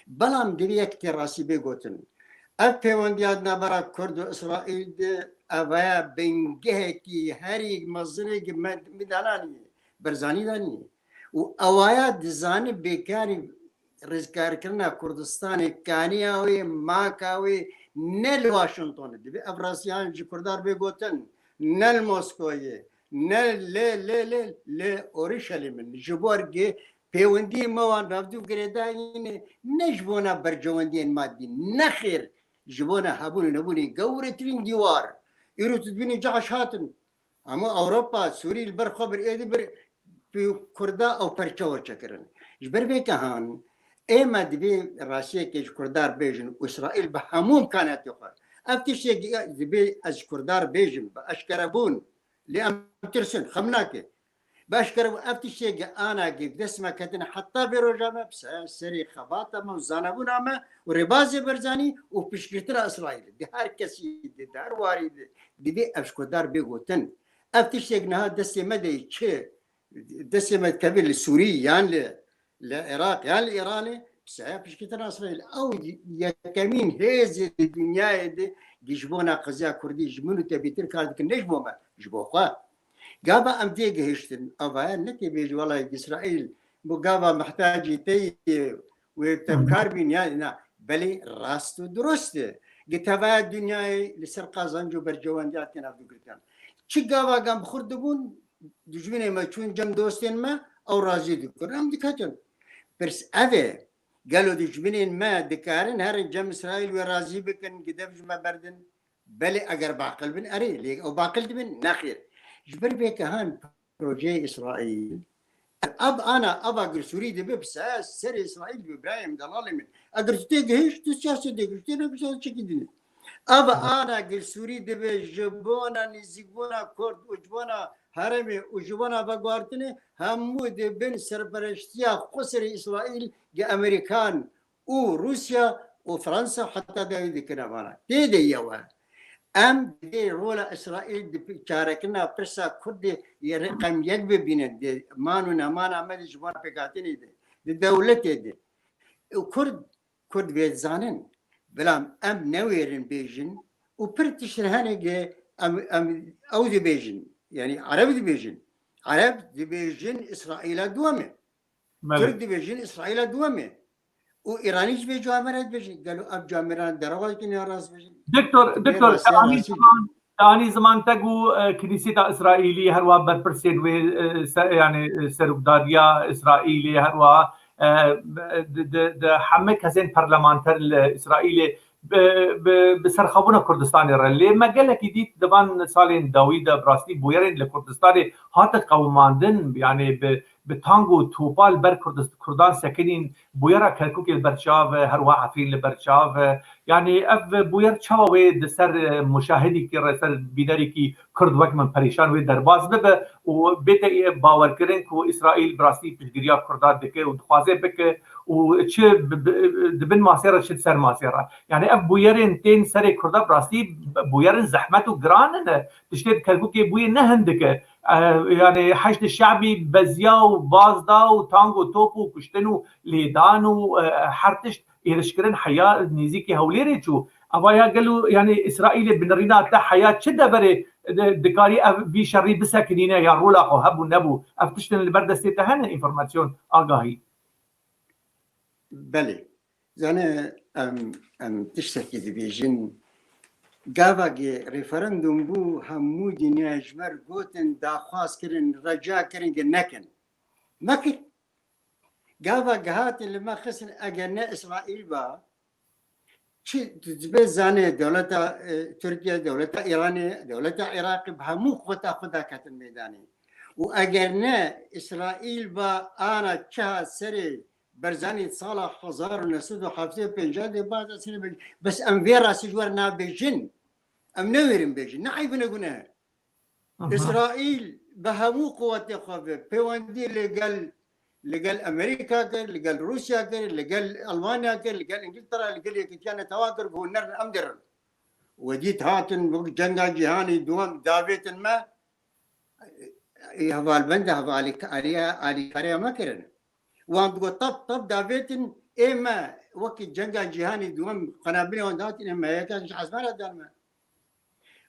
Belam divê yek tê rastî bê gotin. Ev pêwendiya di navbera Kurd û Îsraîl de, ev e bingehekî herî mezinê gi me, min de anî, Barzanî de anî. Û ewaya dizane bêkarî rizgarkirina Kurdistanê, kaniya wê, maka wê ne li Washington e. Divê ev rastiyan ji Kurdan bê gotin, ne li Moskoyê, ne li, li, li, li Orîşelîm in. Ji bo ergê pêwendiyên me wan revdû girêdayî ne, ne ji bona berjewendiyên madî, ne xêr, ji bona hebûn û nebûnê gewretirîn dîwar. Îro tu dibînî caş hatin. Hemû Ewropa, Sûrî li ber xwe bir, êdî bir, bi Kurda ew perçe werçe kirin. Ji ber vê ke han, ê me divê rastiyekê ji Kurda re bêjin û Îsraîl bi hemû imkanatê xwe. Ev tiştê gi-, divê ez ji Kurda re bêjim, bi eşkerebûn. Lê em tirsin, xem nake. Bi eşkerebûn, ev tiştê gi ana gi dest me ketine heta vê roja me, bi se-, serê xebata me û zanebûna me û rêbazê Barzanî û piştgirtina Îsraîlê. Di her kesî, di, di her warî de, divê ev ji Kurda re bê gotin. Ev tiştê gi niha destê me de çi? Destê me dikeve li Sûrî yan li, li Iraq yan li Îranê, bi saya piştgirtina Îsraîl. Ew yekemîn hêzê di dinyayê de gi ji bona qeziya Kurdî ji min û te bêtir kar dikin, ne ji bo me, ji bo xwe. Gava em tê gihiştin, avaya ne tê bêjî, wela Îsraîl, bu gava mihtacî te yê, wê te bi kar bîn ya, na, belê rast û dirust e. Gi tevaya dinyayê li ser qazanc û berjewendiya tên hevdûgirtin. Çi gava gam bi xurt dibûn, dijminê me çûn cem dostên me, ew razî dikirin, em diketin. Pirs ev e, gelo dijminên me dikarin herin cem Îsraîl wê razî bikin, gi dev ji me berdin? Belê eger baqil bin, erê, lê ew baqil dibin, nexêr. Ji ber vê ke han projeyê Îsraîl, ev ana, ava gir Sûrî dibe, bi se-, serê Îsraîl dibe, birayê min, delalê min. Eger tu tê gihişt, tu siyasê tê gihişt, tê negihişt, çekî dinê. Ev ana gir Sûrî dibe, ji bona nêzîkbûna Kurd û ji bona herêmê û ji bona veguhartinê, hemû di bin serpereştiya xweserê Îsraîl, gi Amerîkan û Rûsya û Fransa heta dawî dikine vana. Tê de yew e. Em divê rola Îsraîl di pi-, çarekirina pirsa Kurdê yê reqem yek bibînin, di man û nemana me de ji van pêkhatinê de, di dewletê de. Û Kurd, Kurd vê dizanin. Bila em newêrin bêjin û pir tişt hene ge em, em, ew dibêjin. Yanî Ereb dibêjin. Ereb dibêjin Îsraîla duwem e. Belê. Tirk dibêjin Îsraîla duwem e. Û Îranî jî vê camêra dibêjin. Gelo ev camêra derewa dikin ya rast bêjin? Doktor, Vê doktor, rastî te anî rastî. Ziman, te anî ziman te got, e, Kînîseta Îsraîlî, herwa berpirsên wê, e, se-, yani, e, serokdariya Îsraîlê, herwa e, di, di, di hemî kesên parlamenter li Îsraîlê bi, bi, bi serxabûna Kurdistanê re. Lê me gelekî dît di van salên dawî de bi rastî bûyerên li Kurdistanê hatin qewimandin, yanî bi, bi tang û topa li ber Kurdist-, Kurdan sekinîn, bûyera Kerkûkê li ber çav e, her wiha Efrîn li ber çav e. Yanî ev bûyer çawa wê di ser, e, muşahidekî re, ser bînerekî Kurd wek min perîşan wê derbas bibe û bête bawerkirin ku Îsraîl bi rastî piştgiriya Kurdan dike û dixwaze bike û çi bi, bi, di bin masê re çi di ser masê re. Yanî ev bûyerên tên serê Kurda bi rastî bûyerên zehmet û giran in. Tiştê di Kerkûkê bûyê ne hindik e. E, yanî Heşd Şe'bî beziya û baz da û tang û top û kuştin û lêdan û, e, her tişt êrişkirin heya nêzîkî Hewlêrê çû. Eva ya gelo, yanî Îsraîlê bi nirîna te heya çi deverê di-, dikarî ev vî şerî bisekinîne ya rola xwe hebû nebû? Ev tiştin li ber destê te hene, înformasyon, agahî? Belê. Zane em, em tiştekî dibêjin. Gava ge referandum bû, hemû dinya ji me re gotin, daxwaz kirin, reca kirin ge nekin. Mekir. Gava ge hatin li me xistin, eger ne Îsraîl ba, çi dibe zane dewleta, e, Tirkiye, dewleta Îranê, dewleta Iraqê bi hemû quweta xwe daketin meydanê. Û eger ne Îsraîl ba ana çiha serê Berzanî sala hezar û neh sed û heftê û pênc de baz serê bes em vê rastî ji we re nabêjin. Em newêrin bêjin. Ne eyb e ne guneh e. Aha. Îsraîl bi hemû quwetê xwe ve peywendî li gel, li gel Amerîka kir, li gel Rûsya kir, li gel Almanya kir, li gel Îngiltere, li gel Yekîtiya Netewan kir, ku hûn nerin em dirin. We dît hatin wek cenga cîhanî duwem davêtin me, ê hevalbend e, hevalî-, alî-, alîkariya me kirin. Wan digot, tap, tap davêtin, ê me wekî cenga cîhanî duwem qenabilê wan dihatin, ê me yeka ji ezmara dan me.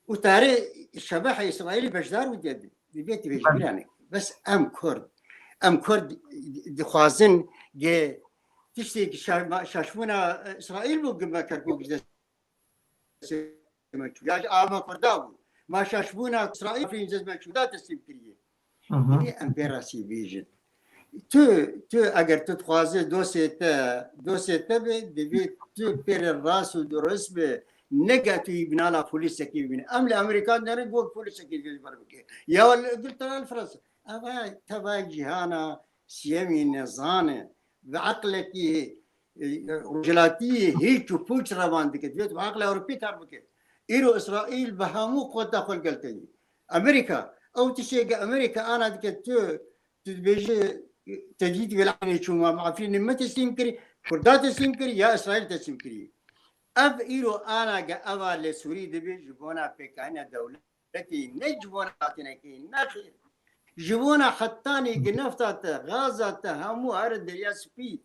Û tarê şebehê Îsraîlî beşdar bû, dê divê tu vê ji bîra neke. Bes em Kurd, em Kurd dixwazin ge tiştê ki şa-, şaşbûna Îsraîl bû, gi me Kerkûk ji dest me çû. Ya ji ava Kurda bû. Ma şaşbûna Îsraîl Efrîn ji dest me çû, da teslîm kiriye. Hı hı. Yine em pê rastî bêjin. Tu, tu eger tu dixwazî dosyê te, dosyê te be, divê tu pê re rast û durust be, neke tu yî binala polîsekî bibîne. Em li Amerîkan derin, wek polîsekî dibê ji ber bike. Ya li Îngiltere, li Fransa. Eva teva cîhana siyemî nezane. Bi eqlekî, e, rojhilatî hîç û pûç revan dike. Divê tu bi eqla Ewropî kar bike. Îro Îsraîl bi hemû quweta xwe li gel te ye. Amerîka, ew tiştê ke Amerîka ana dike, tu, tu dibêjî, te dît vê li Efrînê çû, ma Efrînê me teslîm kirî, Kurda teslîm kirî ya Îsraîl teslîm kirî. Ev îro ana ke eva li Sûrî dibê ji bona pêkanîna dewletê, ne ji bona hatinekê, nexêr. Ji bona hetanî ki nefta te, gaza te, hemû here Derya Spî.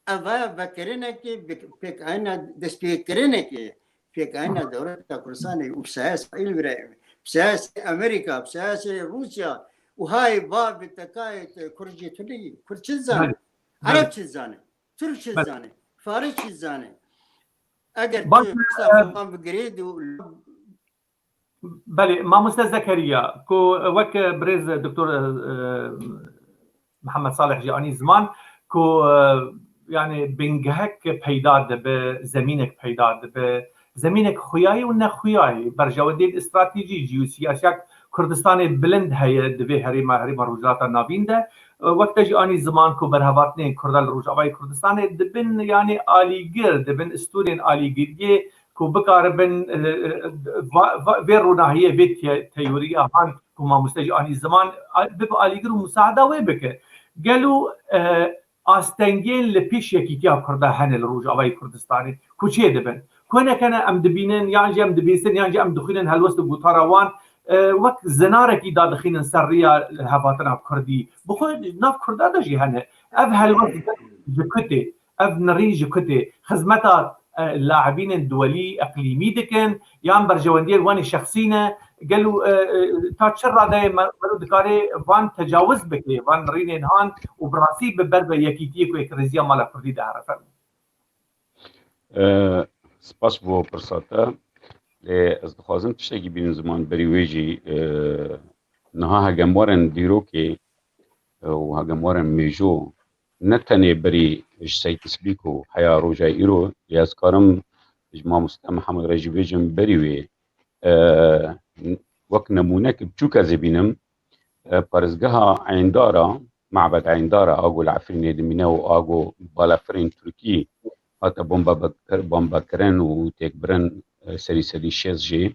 Eva vekirinekê, pêk-, pêkanîna destpêkirinekê, pêkanîna dewleta Kurdistanê û bi saya Îsraîl bire, bi saya Amerîka, bi saya Rûsya û hayê bavê te, kayê te, Kurd jê tu neyî. Kurd çi dizane? Ereb çi dizane? Tirk çi dizane? Faris çi dizane? Eger tu tişta xwe bigirêdî û Belê, mamoste Zekeriya, ku wek birêz Doktor, e, Mihemed Salih jî anî ziman, ku, e, yani bingehek peyda dibe, zemînek peyda dibe, zemînek xuyayî û nexuyayî, berjewendiyên stratejî, jîyosiyasiya Kurdistanê bilind heye di vê herêma, herêma Rojhilata Navîn de. E, wek te jî anî ziman ku berhevatinên Kurda li Rojavayê Kurdistanê dibin, yani alîgir, dibin stûnên alîgiriyê ku bikaribin, e, e, va-, va-, vê ronahiyê, vê te-, teoriya han ku mamoste jî anî ziman, a-, bibe alîgir û musaada wê bike. Gelo, e, astengiyên li pêş yekîtiya Kurda hene li Rojavayê Kurdistanê ku çê dibin? Ku nekene em dibînin, yan jî em dibîsin, yan jî em dixwînin helwest û gotara wan, e, wek zinarekî dadixînin ser riya hevatina Kurdî. Bi xwe nav Kurda de jî hene. Ev helwest ji ku tê? Ev nirîn ji ku tê? Xizmeta, e, laibînên duwelî, eqlîmî dikin, yan berjewendiyên wan ê şexsî ne? Gelo, e, e, ta çi radeyê me, mero dikare van tecawiz bike, van nirînên han û bi rastî bi ber ve yekîtiyê ku yek rêziya mala Kurdî dihere? Fermo. E, spas bo pirsa te. Lê ez dixwazim tiştekî bînim ziman berî wê jî, e, niha hegem werin dîrokê, e, û hegem werin mêjo, ne tenê berî ji Seytîsbî ku heya roja îro, lê ez karim ji mamoste Mihemed re jî bêjim berî wê, e, wek nemûnek biçûk ez ê bînim, e, parêzgeha Eyndara, Mabed Eyndara, a ku li Efrînê dimîne û a ku balafirên Tirkî hate bombe-, bombekirin û têkbirin, e, serî sedî şêst jî.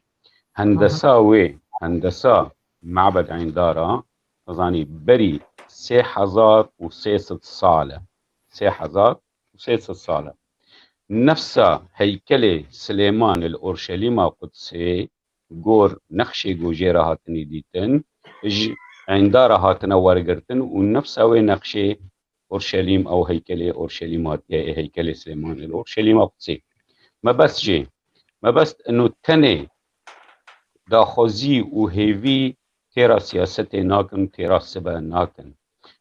Hendesa wê, hendesa Mabed Eyndara, zanî berî sê hezar û sê sed sal e. Sê hezar û sê sed sal e. Nefsa heykelê Silêman li Orşelîma Qudsê gor nexşê ku jê re hatinî dîtin, ji Eyndara hatine wergirtin û nefsa wê nexşê Orşelîm, ew heykelê Orşelîm hatiye, ê heykelê Silêman li Orşelîma Qudsê. Mebest jê, mebest ino tenê daxwazî û hêvî têra siyasetê nakin û têra sibe nakin.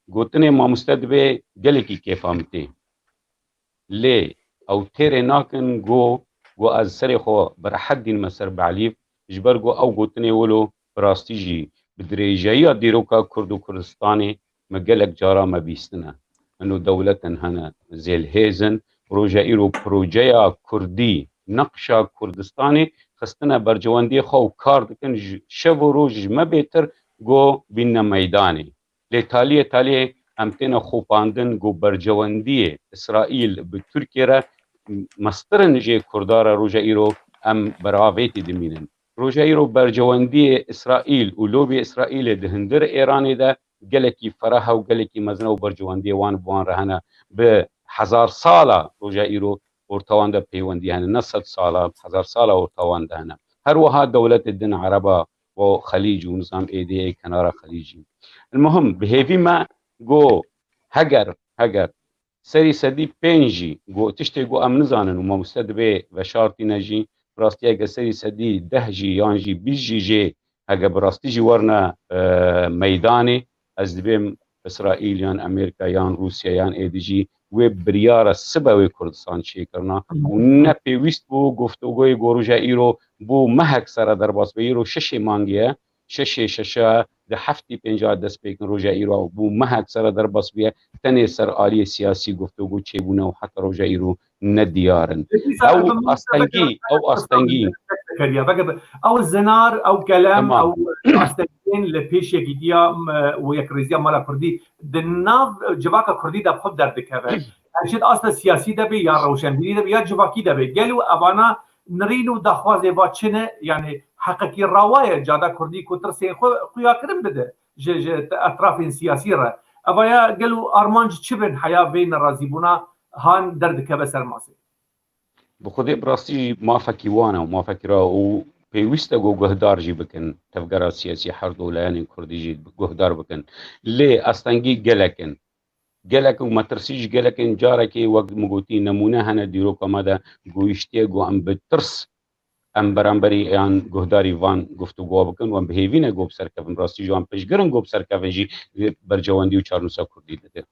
Gotinê mamoste dibê gelekî kêfa min tê. Lê ew têrê nakin ku, ku ez serê xwe bi rehet dînime ser Behlîf, ji ber ku ew gotinê wilo bi rastî jî bi dirêjeyiya dîroka Kurd û Kurdistanê me gelek cara me bîstine. Ino dewletin hene zêlhêz in. Roja îro projeya Kurdî, neqşa Kurdistanê xistine bercewendiyê xwe û kar dikin ji şev û roj ji me bêtir ku bînine meydanê. Lê taliyê taliyê em têne xopandin ku bercewendiyê Îsraîl bi Tirkiye re mestir in jê Kurda re roja îro em beravêtî dimînin. Roja îro bercewendiyê Îsraîl û lobî Îsraîlê di hundir Êranê de gelekî ferah e û gelekî mezin e û bercewendiyê wan bi wan re hene. Bi hezar sala roja îro orta wan de peywendî hene. Ne sed sala, hezar sala orta wan de hene. Her wiha dewletê din Ereba û Xelîc û nizam êdî ê kenara Xelîcî. Muhim, bi hêvî me got, heger, heger serî sedî pênc jî got tiştê ku em nizanin û mamoste dibê veşartîne jî, bi rastî heke serî sedî deh jî yan jî bîst jî jê heke bi rastî jî werine, e, meydanê, ez dibêm Îsraîl yan Amerîka yan Rûsya yan êdî jî wê biryara sibe wê Kurdistan çêkirina û ne pêwîst bû. Goftogoyê ku roja îro bû mehek sere derbas be, îro şeşê mangê ye, şeşê şeşe di heftî pênca dest pê kin, roja îro bû mehek sere derbas bûye, tenê ser aliyê siyasî goftogo çêbûne û heta roja îro nediyar in. Ew astengî, ew astengî. Ew zinar, ew kelem, ew astengiyên li pêş yekîtiya, m, û yekrêziya mala kurdî di nav civaka kurdî de bi xwe derdikeve. Her çi di asta siyasî de be, ya rewşenbîrî de be, ya civakî de be. Gelo evana nirîn û daxwazê va çi ne? Yani heqekî rawa ye cada kurdî ku tirsên xwe xuyakirin bide ji, ji etrafên siyasî re. Eva ya gelo armanc çi bin heya vê nerazîbûna han derdikeve ser masê? Bi xwedê bi rastî jî mafekî wan e û mafekî ra û pêwîst e ku guhdar jî bikin tevgera siyasî her du layanên kurdî jî guhdar bikin. Lê astengî gelek in. Gelek û metirsî ji gelek in. Carekê wek min gotî nemûne hene dîroka me de goyîştiye ku em bi tirs em beramberî yan guhdarî van guftûgoya bikin û em bi hêvî ne ku bi ser kevin. Rastî jî wan piştgirin ku bi ser kevin jî bercewendî û çarnûsa kurdî dide.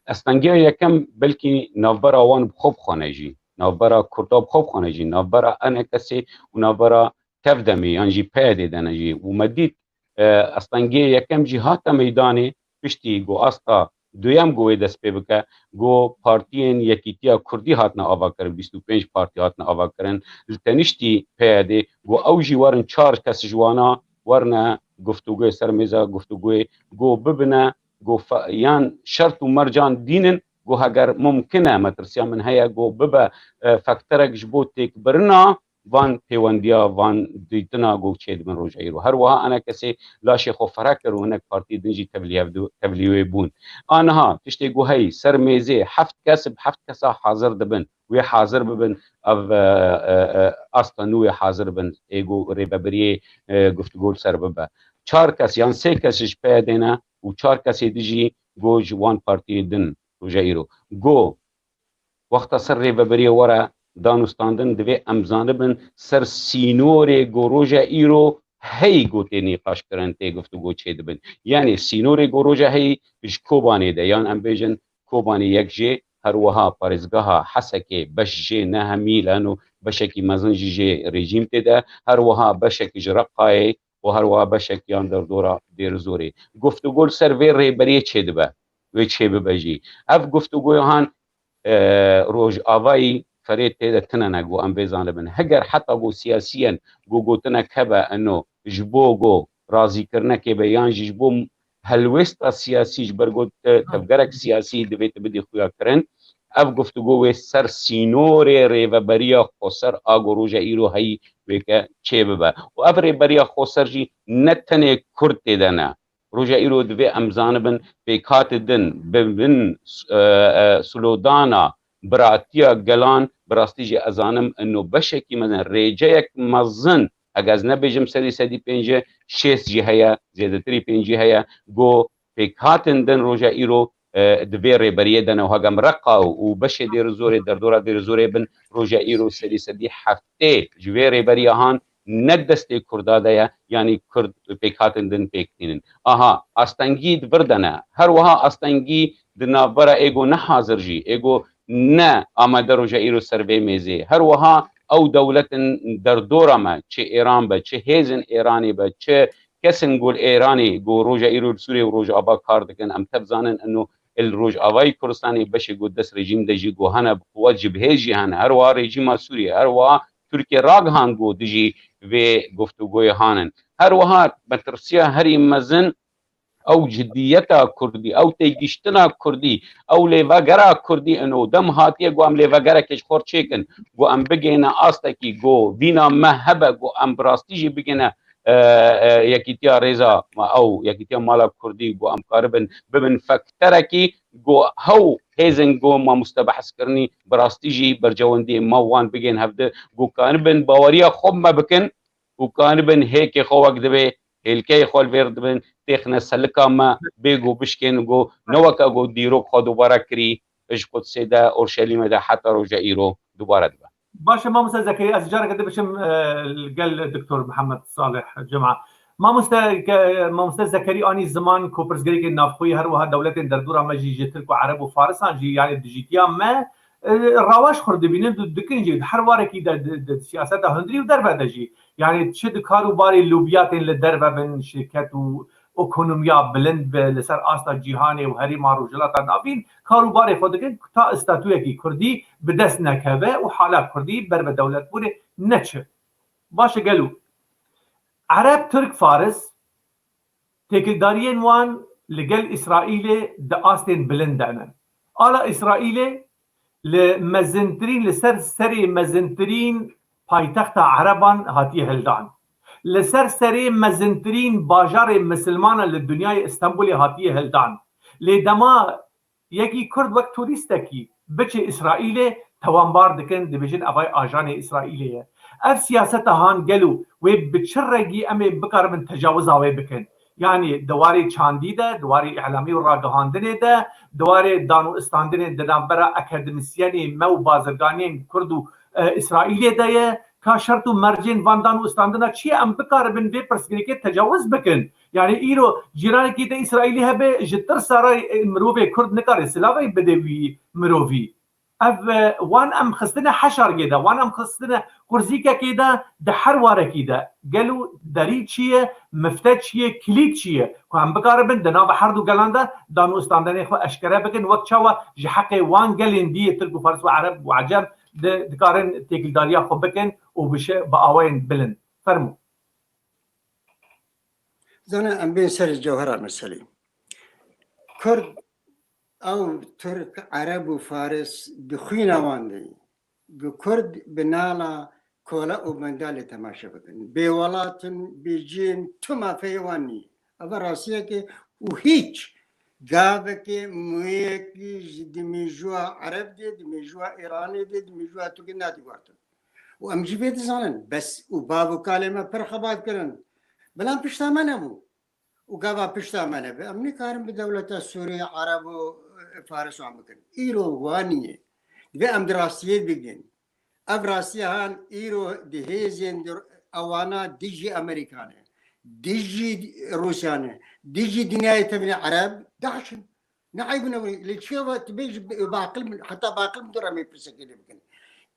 Estengiya yekem belkî navbera wan bi xwe bixwe ne jî, navbera kurda bi xwe bixwe ne jî, navbera ENKSê û navbera TEV-DEMê yan jî PYDê de ne jî û me dît, e, astengiyê yekem jî hate meydanê, piştî ku asta duyem ku wê dest pê bike, ku partiyên Yekîtiya Kurdî hatine avakirin, bîst û pênc partî hatine avakirin, li teniştî PYDê, ku ew jî werin çar kes ji wana werine guftûgoyê ser mêza guftûgoyê, ku bibine, ku fe-, yan şert û mercan dînin, ku heger mumkin e, metirsiya min heye, ku bibe, e, fakterek ji bo têkbirina van pêwendiya, van dîtina ku çêdibin roja îro. Her wiha ENKSê laşê xwe fereh kir û hinek partiyê din jî tevlî hev-, tevlî wê bûn. A niha tiştê ku heyî ser mêzê heft kes bi heft kesa hazir dibin. Wê hazir bibin ev, e, e, e, asta nû wê hazir bin. Ê ku rêvebiriyê, e, guftûgo li ser bibe. Çar kes yan sê kes ji PYDê ne û çar kesê din jî ku ji wan partiyê din roja îro. Ku wexta ser rêvebiriyê were danûstandin, divê em zanibin ser sînorê ku roja îro heyî ku tê nîqaşkirin, tê guftûgo çêdibin. Yanî sînorê ku roja heyî ji Kobanê de, yan em bêjin Kobanê yek jê, her wiha parêzgeha Hesekê beş jê ne hemî leno beşekî mezin jî jê rejîm tê de, her wiha beşekî ji Reqayê û her wiha beşek yan derdora Dêrizorê. Guftûgo li ser vê rêberiyê çêdibe. wê çê bibe jî. Ev guftûgoya han e, Rojavayî ferê tê de tine ne, ku em vê zanibin. Heger heta ku siyasiyen ku gotinek hebe, eno ji bo ku razîkirinekê be yan jî ji bo helwêsta siyasî ji ber ku te-, tevgerek siyasî divê tu bidî xuya kirin, ev guftûgo wê ser sînorê rêveberiya xweser a ku roja îro heyî wê ke çê bibe. Û ev rêberiya xweser jî ne tenê Kurd tê de ne. Roja îro divê em zanibin pêkhatî din bi bin, e, e, slogana biratiya gelan, bi rastî jî ez zanim ino beşekî mezin, rêceyek mezin, heke ez nebêjim serî sedî pêncî, şêst jî heye, zêdetirî pêncî heye, ku pêkhatin din roja îro, e, di vê rêberiyê de ne. Û heke em reqa û beşê Dêrizorê, derdora Dêrizorê bin, roja îro serî sedî heftê ji vê rêberiya han ne destê Kurda de ye, yanî Kurd pêkhatin din pêk tînin. Aha, astengî di vir de ne. Her wiha astengî di navbera ê ku ne hazir jî, ê ku ne amade roja îro ser vê mêzê. Her wiha ew dewletin derdora me, çi Êran be, çi hêzên Êranê be, çi kesên ku li Êranê, ku roja îro li Sûriyê û Rojava kar dikin, em tev zanin ino li Rojavayê Kurdistanê beşê ku dest rejîm de jî ku hene, bi quwet jî bi hêz jî hene. Her wiha rejîma Sûriyê, her wiha Tirkiye ragihand ku dijî vê guftûgoyê hanin. Her wiha metirsiya herî mezin ew cidiyeta Kurdî, ew têgihiştina Kurdî, ew lêvegera Kurdî ino dem hatiye ku em lêvegerekê ji xwe çêkin, ku em bigihine astekî ku vîna me hebe, ku em bi rastî jî bigihine, e, e, yekîtiya rêza me, ew yekîtiya mala Kurdî, ku em karibin bibin fekterekî, ku hew hêzên ku mamoste behs kirinî bi rastî jî berjewendiyê me wan bigihên hevdi, ku karibin baweriya xwe bi me bikin û karibin hêkê xwe wek divê, hêlkeyê xwe li vêr dibin, têxine selika me, bê ku bişkên ku ne weke ku dîrok xwe dubare kirî, ji Qudsê de, Orşelîmê de heta roja îro dubare dibe. Baş e, mamoste Zekerî, ez careke din biçim, e, li gel Doktor Mihemed Salih Cuma. Mamoste, ke-, mamoste Zekerî anî ziman ku pirsgirêkên navxweyî, her wiha dewletên derdora me jî, ji Tirk û Ereb û Farisan jî, yanî dijîtiya me, e, rawaş xurt dibînin, di-, dikin jî, di her warekî de, di, di siyaseta hundirî û derve de jî. Yanî çi di kar û barê lobiyatên li derve bin, şirket û ekonomiya bilind be li ser asta cîhanê û herêma Rojhilata Navîn, kar û barê xwe dikin ku ta statuyekî Kurdî bi dest nekeve û hala Kurdî ber bi dewletbûnê neçe. Baş e gelo Ereb, Tirk, Faris, têkildariyên wan li gel Îsraîlê di astên bilind de ne. Ala Îsraîlê li mezintirîn, li ser serê mezintirîn paytexta Ereban hatiye hildan. Li ser serê mezintirîn bajarê misilmanan li dinyayê, Stenbolê, hatiye hildan. Lê dema yekî Kurd wek turîstekî biçe Îsraîlê, tewanbar dikin, dibêjin, evay ajanê Îsraîlê ye. Ev siyaseta han gelo wê bi çi rengî em ê bikaribin tecawiza wê bikin? Yanî di warê çandî de, di warê îlamî û ragihandinê de, di warê dan û istandinên di navbera akademîsyenê me û bazirganiyên Kurd û, e, Îsraîlê de ye. Ka şert û mercên van dan û istandina çi ye, em bikaribin vê pirsgirêkê tecawiz bikin? Yanî îro cîranekî te Îsraîlî hebe, ji tirsa re, e, mirovê Kurd nikare silavê bide wî mirovî. Ev, e, wan em xistine heşargê de, wan em xistine qurzîkekê de, di her warekî de. Gelo derî çi ye, mifte çi ye, kilît çi ye? Ku em bikaribin di nava her du gelan de dan û standanê xwe eşkere bikin, wek çawa ji heqê wan gelên dî yê Tirk û Fars û Ereb û Ecem di-, dikarin têkildariya xwe bikin û bi şe-, bi awayên bilind. Fermo. Zana em bên ser cewhera meselê. Kurd ew Tirk, Ereb û Faris di xwîna wan de ye. Bi Kurd bi nala kola û mendalê temaşe bikin. Bêwelat in, bêcî in, tu mafeyê wan nî. Ev rastiyeke û hîç gavekê, mûyekî ji di mêjûya Ereb de, di mêjûya Îranê de, di mêjûya Tirkiyê nadî guhertin. Û em jî vê dizanin. Bes û bav û kalê me pir xebat kirin. Bila pişta me nebû. Û gava pişta me nebe, em nikarin bi dewleta Sûrî, Ereb û, e, Faris wan bikin. Îro wan nîne. Divê em di rastiyê bigihîn. Ev rastiya han îro di hêzên di ewana dijî Amerîkan e, dijî Rûsyan e, dijî dinyayê tevîne Ereb, DAIŞ in. Ne eyb e ne wî. Lê çi ye, tu bêjî bi, bi aqil min, heta bi aqil min dûr em ê pirsekê lê bikin.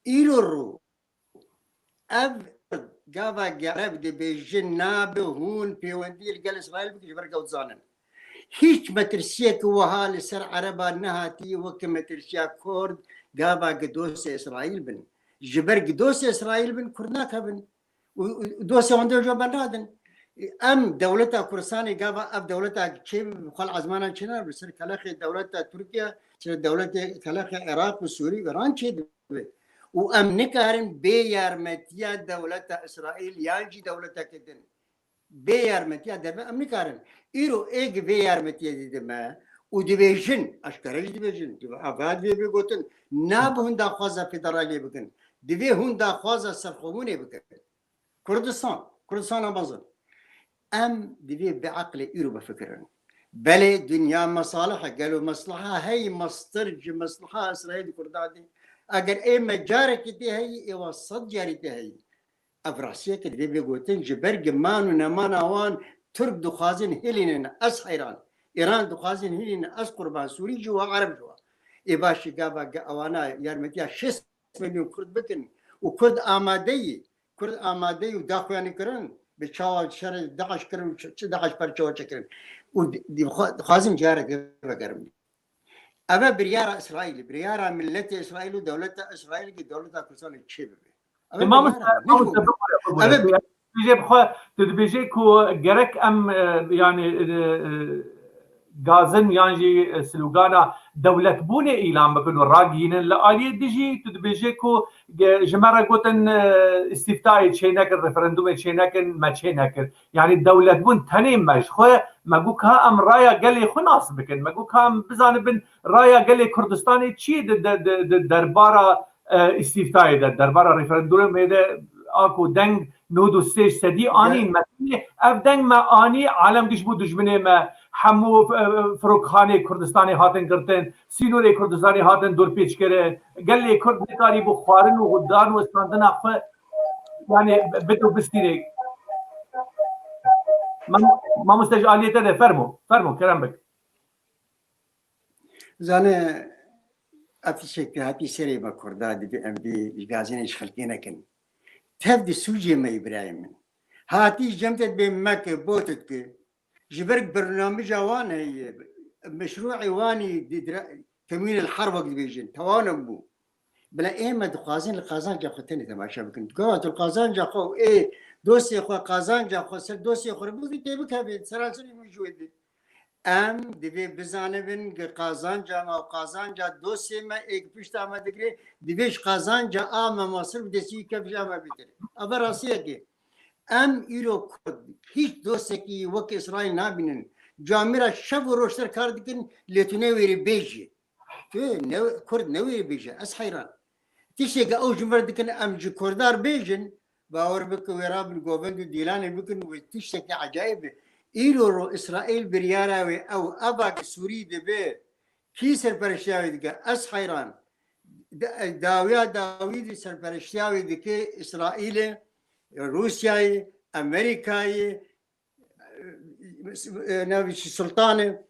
Îro rû ev gava Ereb dibêjin nabe hûn pêwendî li gel Îsraîl bikin, ji ber ku ew dizanin. Hîç metirsiyek wiha li ser Ereba nehatî weke metirsiya Kurd gava gi dostê Îsraîl bin. Ji ber gi dostê Îsraîl bin Kurd nakevin. Û, û dostê wan de jo bernadin. Em dewleta Kurdistanê gava ev dewleta çê bi xwe li ezmanan çênabin, ser kelexê dewleta Tirkiye, ser dewletê kelexê Iraq û Sûrî û Îran çêdibe. Û em nikarin bê yarmetiya dewleta Îsraîl yan jî dewleteke din. Bê yarmetiya derve em nikarin. Îro ê gi vê yarmetiyê didime û dibêjin, eşkere jî dibêjin, dibe ava divê bê gotin, nabe hûn daxwaza federaliyê bikin. Divê hûn daxwaza serxwebûnê bikin. Kurdistan, Kurdistana mezin. Em divê bi eqlê îro bifikirin. Belê dinya mesalih e, gelo mesliha heyî mestir ji mesliha Îsraîl di Kurda de. Eger ê me carekî tê heyî, êwa sed carî tê heyî. Ev rastiyeke divê bê gotin, ji ber giman û nemana wan Tirk dixwazin hilînin, ez heyran. Îran dixwazin hilînin, ez qurban. Sûrî ji wa, Ereb ji wa. Ê başî gava ge ewana yarmetiya şêst milyon Kurd bikin û Kurd amadeyî, Kurd amadeyî û daxuyanî kirin, bi çawa şerê DAIŞ kirin û çi, çi DAIŞ perçewa çekirin. Û di, di, dixwa-, dixwazin careke vegerim. Ev e biryara Îsraîlê, biryara miletê Îsraîl û dewleta Îsraîl ki dewleta Kurdistanê çê bibe. Ev e Mamoste, biryara, ne mamoste, bibore, bibore. Ev e Tu dibêjê bi xwe, tu dibêjê ku gerek em, e, yani, e, e, gazin yan jî, e, slogana dewletbûnê îlan bikin û ragihînin. Li aliyê dijî tu dibêjê ku ge-, ji me re gotin, e, îstîftayê çênekin, referendumê çênekin, me çênekir. Yani dewletbûn tenê me ji xwe, me got ka em raya gelê xwe nas bikin. Me got ka em bizanibin raya gelê Kurdistanê çi ye di, di, di, di derbara, e, îstîftayê de, derbara referendumê de a ku deng nod û sê sedî anîn me. Ev deng me anî, alem giş bû dijminê me. Hemû, e, firokxanê Kurdistanê hatin girtin, sînorê Kurdistanê hatin dorpêçkirin. Gelê Kurd nikarîbû xwarin û dan û standina xwe, yani, bit û bistînê. Mam-, mamoste ji aliyê te de fermo, fermo, kerem bik. Zane, ev tiştek hatî serê me Kurda, divê em vê gazinê ji xelkê nekin. Tev di sûcê me yê birayê min. Hatî ji cem te dibê meke, bot dike. Ji ber bernamija wan heye, meşrûê wan î di dira-, temwîn el herb wek dibêjin, tewanim bû. Bila ê me dixwazin li qazanca xwe tenê temaşe bikin. Gava tu li qazanca xwe û ê dostê xwe, qazanca xwe ser dostê xwe re bikî tê bikevê, seraserî min ji wê dê. Em divê bizanibin ki qazanca me û qazanca dostê me ê ki pişta me digire, divê ji qazanca a me masir bi destî wî kevja me bîtir. Ev e rastiyekê. Em îro Kurd hîç dostekî wek Îsraîl nabînin. Camîra şev û roj ser kar dikin, lê tu newêrî bêjî. Tu ne, Kurd newêrî bêje. Ez heyran. Tiştê ki ew ji vir dikin, em ji Kurdar bêjin, bawer bike wê rabin govend û dîlanê bikin, wê tiştekî ecayîb be. Îro ro Îsraîl biryara wê ew, eva ki Sûrî dibe, kî serpereştiya wê dike? Ez heyran. Da-, dawiya dawî di serpereştiya wê dike Îsraîlê, Rûsyayê, Amerîkayê, e, navê çi, Sultanê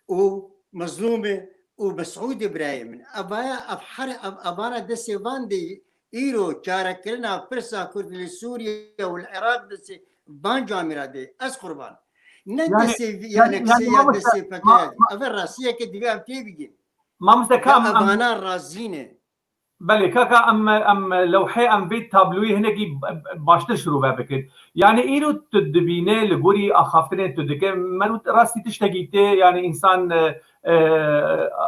û Mezlûmê û Mesûdê birayê min. Evaya, ev her, ev, evana destê van de îro çarekirina pirsa Kurd li Sûriye û li Iraq destê van camîra de. Ez qurban. Ne Yani, destê yani, ya yani, Neksê ya mamoste, destê ma-, P K K. Ma-, ev e rastiyeke divê em têbigin. Mamoste, ka em, em evana razî ne. Belê, kaka, em, em lewhê, em vê tabloyê hinekî b-, b-, baştir şirove bikin. Yani îro tu dibîne li gorî axaftinên tu dike, merû rastî tiştekî tê, yani însan, e, e,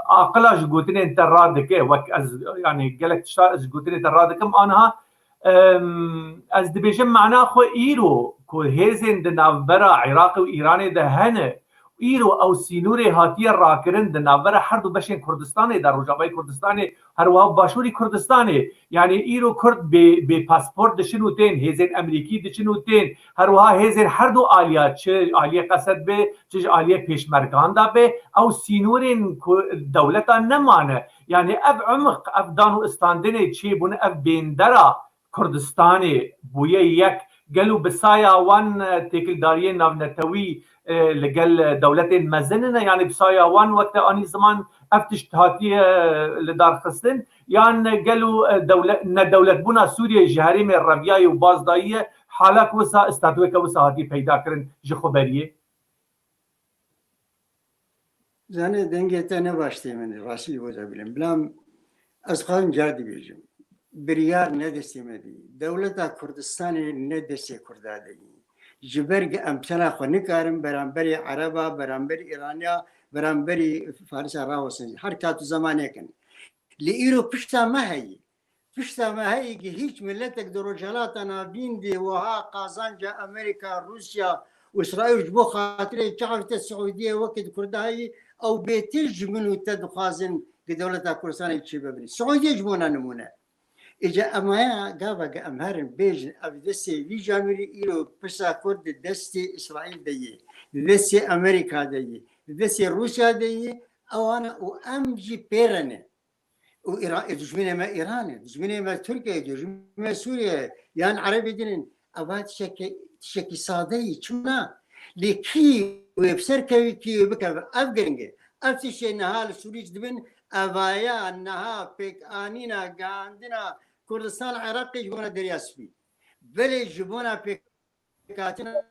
aqila ji gotinên te radike, wek ez, yani gelek tişta ez ji gotinên te radikim, aniha, em, ez dibêjim mana xwe îro ku hêzên di navbera Iraqê û Îranê de hene, Îro ew sînorê hatiye rakirin di navbera her du beşên Kurdistanê de, Rojavayê Kurdistanê, her wiha Başûrî Kurdistanê. Yanî îro Kurd bê, bê pasport diçin û tên, hêzên Emerîkî diçin û tên, her wiha hêzên her du aliya, çi aliyê Qesed be, çi ji aliyê Pêşmergan de be, ew sînorên ku dewleta nemane. Yanî ev umiq, ev dan û istandinê çêbûne, ev bêndera Kurdistanê bûye yek. Gelo bi saya wan, e, têkildariyên navnetewî, e, li gel, e, dewletên mezin in e? Yanî bi saya wan wek te anî ziman ev tişt hatiye, e, li dar xistin? Yan gelo, e, dewle-, nedewletbûna Sûriyeyê ji herêmê reviyayê û baz dayiye, halek wisa, statûyeke wisa hatiye peyda kirin ji xweberiyê? Zanê dengê te ne baş tê min, rastî weza bilim. Bila ez xwazim car dibêjim. Biryar ne destê me de yî. Dewleta Kurdistanê ne destê Kurda de yî. Ji ber ku em tena xwe nikarin beramberî Ereba, beramberî Îraniya, beramberî Farisa rawestin. Her kat û zemanê kin. Lê îro pişta me heye. Pişta me heye ku hîç miletek di Rojhilata Navîn de wiha qazanca Amerîka, Rûsya û Îsraîl ji bo xatirê çavite Siûdiyê wekî di Kurda heye, ew bêtir ji min û te dixwazin ku dewleta Kurdistanê çêbibin. Siûdiyê ji bona nimûne. Îca em haya gava ku em herin bêjin ev destê vî camîrî îro pişta Kurd di destê Îsraîl de yê, di destê Amerîka de yê, di destê Rûsya de yê, ewana û em jî pê re ne. Û Îra-, e, dijminê me Îran e, dijminê me Tirkiye, dijminê me Sûriye, yan Erebê din in. Eva tişekî, tişekî sade yî, çima? Lê kî wê bi ser kevî, kî wê bikeve, ev giring e. Ev tiştê niha li Sûrî dibin, evaya niha pêkanîna, gihandina Kurdistan Iraqê ji bona Derya Spî. Belê ji bona pêk pêkhatina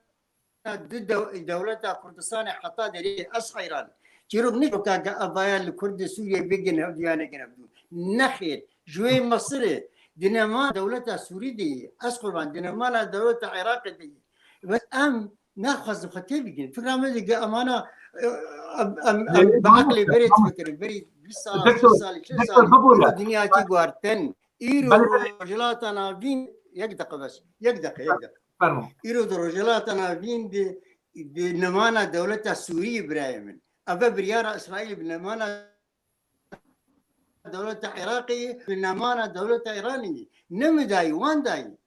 du dew-, dewleta Kurdistanê heta derê ez heyran. Çîrok nîşoka ke evaya li Kurdê Sûriyê bigin hevdû ya nekin hevdû. Nexêr, ji wê Misirê, di nema dewleta Sûrî de yî. Ez qurban, di nemana dewleta Iraqê de yî. Bes em naxwazin xwe tê bigin. Fikra me de ke emana, e, em, em, em bi eqlê berê difikirin. Berî bîst sal, sî sal, çil sal, dinya çi guhartin. Îro Rojhilata Navîn, yek deqe bes, yek deqe, yek deqe. Fermo. Îro di Rojhilata Navîn di, di nemana dewleta Sûriyê birayê min. Eve biryara Îsraîlê bi nemana dewleta Iraqê, bi nemana dewleta Îranê. Ne min dayî, wan dayî.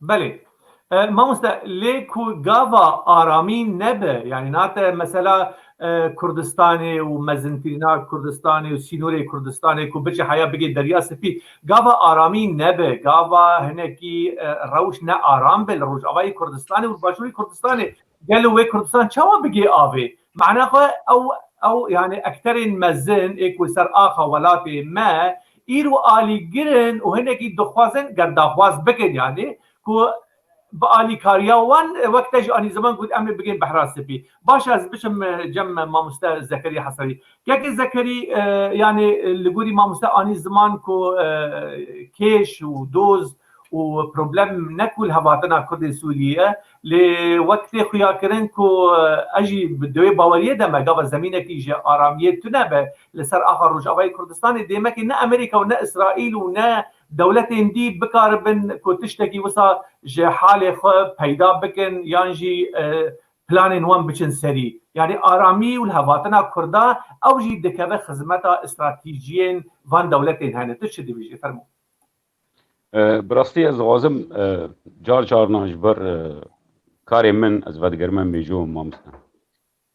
Belê. E, mamoste, lê ku gava aramî nebe, yani nate mesela, e, Kurdistanê û mezintirîna Kurdistanê û sînorê Kurdistanê ku biçe heya bigê Derya Spî, gava aramî nebe, gava hinekî, e, rewş ne aram be li Rojavayê Kurdistanê û li Başûrê Kurdistanê, gelo wê Kurdistan çawa bigê avê? Mana xwe ew, ew yani ekterên mezin ê ku ser axa welatê me îro alîgir in û hinekî dixwazin ger daxwaz bikin yani ku bi alîkariya wan wek te jî anî ziman got em ê bigên Behra Spî. Baş e ez biçim, e, cem mamoste Zekeriya Heserî. Kekê Zekerî, e, yani, e, li gorî mamoste anî ziman ku, e, kêş û doz û problem ne ku li hevatina Kurdên Sûriyê ye, lê wek tê xuyakirin ku, e, ez jî bi dewê baweriyê de me gava zemînekî ji aramiyê tune be li ser axa Rojavayê Kurdistanê, dêmekê ne Amerîka û ne Îsraîl û ne dewletên dî bikaribin ku tiştekî wisa ji halê xwe peyda bikin yan jî, e, planên wan biçin serî. Yani aramî û lihevhatina Kurda ew jî dikeve xizmeta stratejiyên van dewletên hene. Tu çi dibêjî? Fermo. E, bi rastî ez dixwazim, e, car carna ji ber, e, karê min ez vedigerime mêjo mamoste.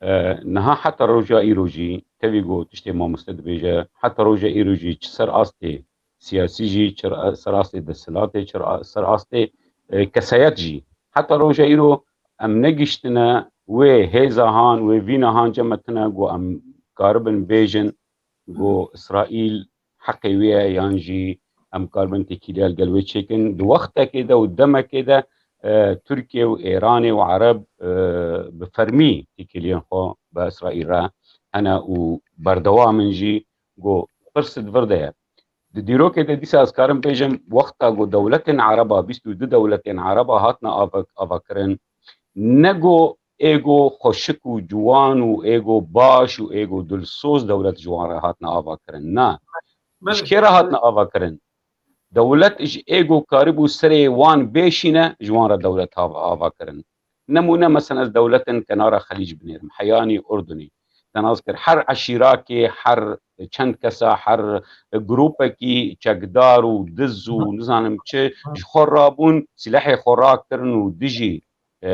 E, niha heta roja îro jî tevî ku tiştê mamoste dibêje, heta roja îro jî çi ser astê siyasî jî, çi ra-, ser astê desthilatê, çi ra-, ser astê, e, kesayet jî. Heta roja îro em negiştine wê hêza han, wê vîna han cem me tune ku em karibin bêjin ku Îsraîl heqê wê ye yan jî em karibin têkiliya li gel wê çêkin. Di wextekê de û demekê de, e, Tirkiye û Êranê û Ereb, e, bi fermî têkiliyên xwe bi Îsraîl re hene û berdewam in jî. Ku pirs di vir de ye. Di dîrokê de dîsa ez karim bêjim, wexta ku dewletên Ereba, bîst û du dewletên Ereba hatine ava-, avakirin, ne ku ê ku xweşik û ciwan û ê ku baş û ê ku dilsoz dewlet ji wan re hatine avakirin. Na. Ji kê re hatine avakirin? Dewlet ji ê ku karibû serê wan bêşîne, ji wan re dewlet ava, avakirin. Nemûne, mesela ez dewletên kenara Xelîc binêrim, heyanî Urdunî. Te nas kir, her eşîrakê, her çend kesa, her grûpekî çekdar û diz û nizanim çi ji xwe rabûn, silehê xwe rakirin û dijî, e,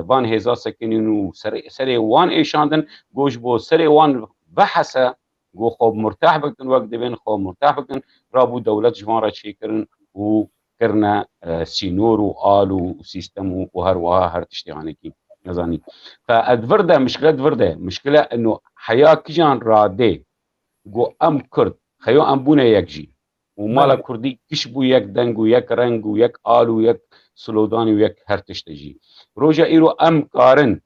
van hêza sekinîn û serê, serê wan êşandin, ku ji bo serê wan vehese, ku xwe murteh bikin, wek divên xwe murteh bikin, rabû dewlet ji wan re çêkirin û kirine, e, sînor û al û sîstem û, û her wiha her tiştê hanekî nezanî. Fe, e, di vir de, mişkile di vir de. Mişkile eno heya kijan radê ku em Kurd, xeyo em bûne yek jî. Û mala Kurdî giş bû yek deng û yek reng û yek al û yek slogan û yek her tişte jî. Roja îro em karin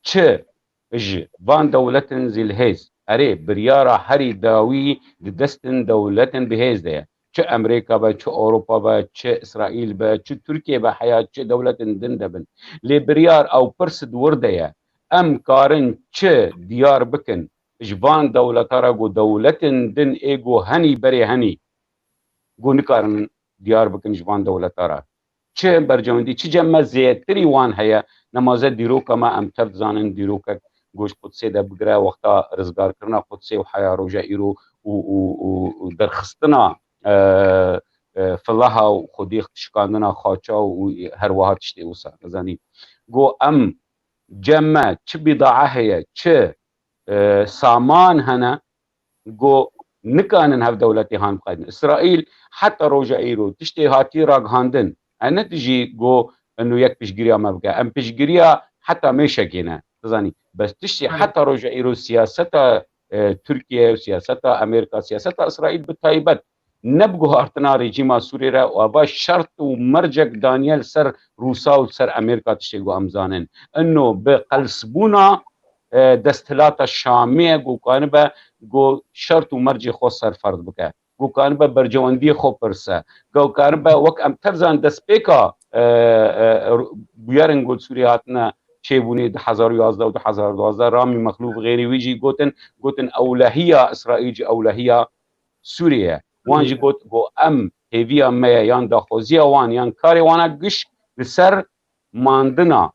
çi ji van dewletin zî li hêz. Erê, biryara herî dawî di destin dewletin bi hêz de ye. Çi Amerîka be, çi Ewropa be, çi Îsraîl be, çi Tirkiye be, heya çi dewletin din de bin. Lê biryar ew pirs di wir de ye. Em karin çi diyar bikin ji van dewleta re ku dewletin din ê ku henî berê henî ku nikarin diyar bikin ji van dewleta re. Çi bercewendî, çi cem me zêtirî wan heye, nemaze dîroka me em tev dizanin, dîrokek ku ji Qudsê de bigire wexta rizgarkirina Qudsê û heya roja îro û, û, û, û derxistina, e, e, filaha û xwedî şikandina xaça û her wiha tiştê wisa. Zanî, ku em cem me çi bîdaa heye, çi, e, saman hene, ku nikanin hev dewletê han biqedin. Îsraîl heta roja îro tiştê hatî ragihandin. E, ne dijî ku eno yek piştgiriya me bike. Em piştgiriya heta mêşekê ne. Dizanî, bes tiştê heta roja îro siyaseta, e, Tirkiye û siyaseta Amerîka, siyaseta Îsraîl bi taybet ne bi guhartina rejîma Sûriyê re û eva şert û mercek daniye li ser Rûsa û li ser Amerîka tiştê ku em zanin. Ino bi qelsbûna, e, desthilata Şamê ye ku kanibe ku şert û mercê xwe serferd bike. Ku kanibe bercewendiyê xwe pirse. Ku kanibe wek em tev zanin destpêka, e, e, bûyerên ku li Sûriyê hatine çêbûnê du hezar û yazdeh û du hezar û duwazdeh Ramî Mexlûf xêrî wî jî gotin, gotin ewlehiya Îsraîl jî ewlehiya Sûriyê ye. Wan jî got, got, em hêviya me ye, yan daxwaziya wan, yan karê wana giş li ser mandina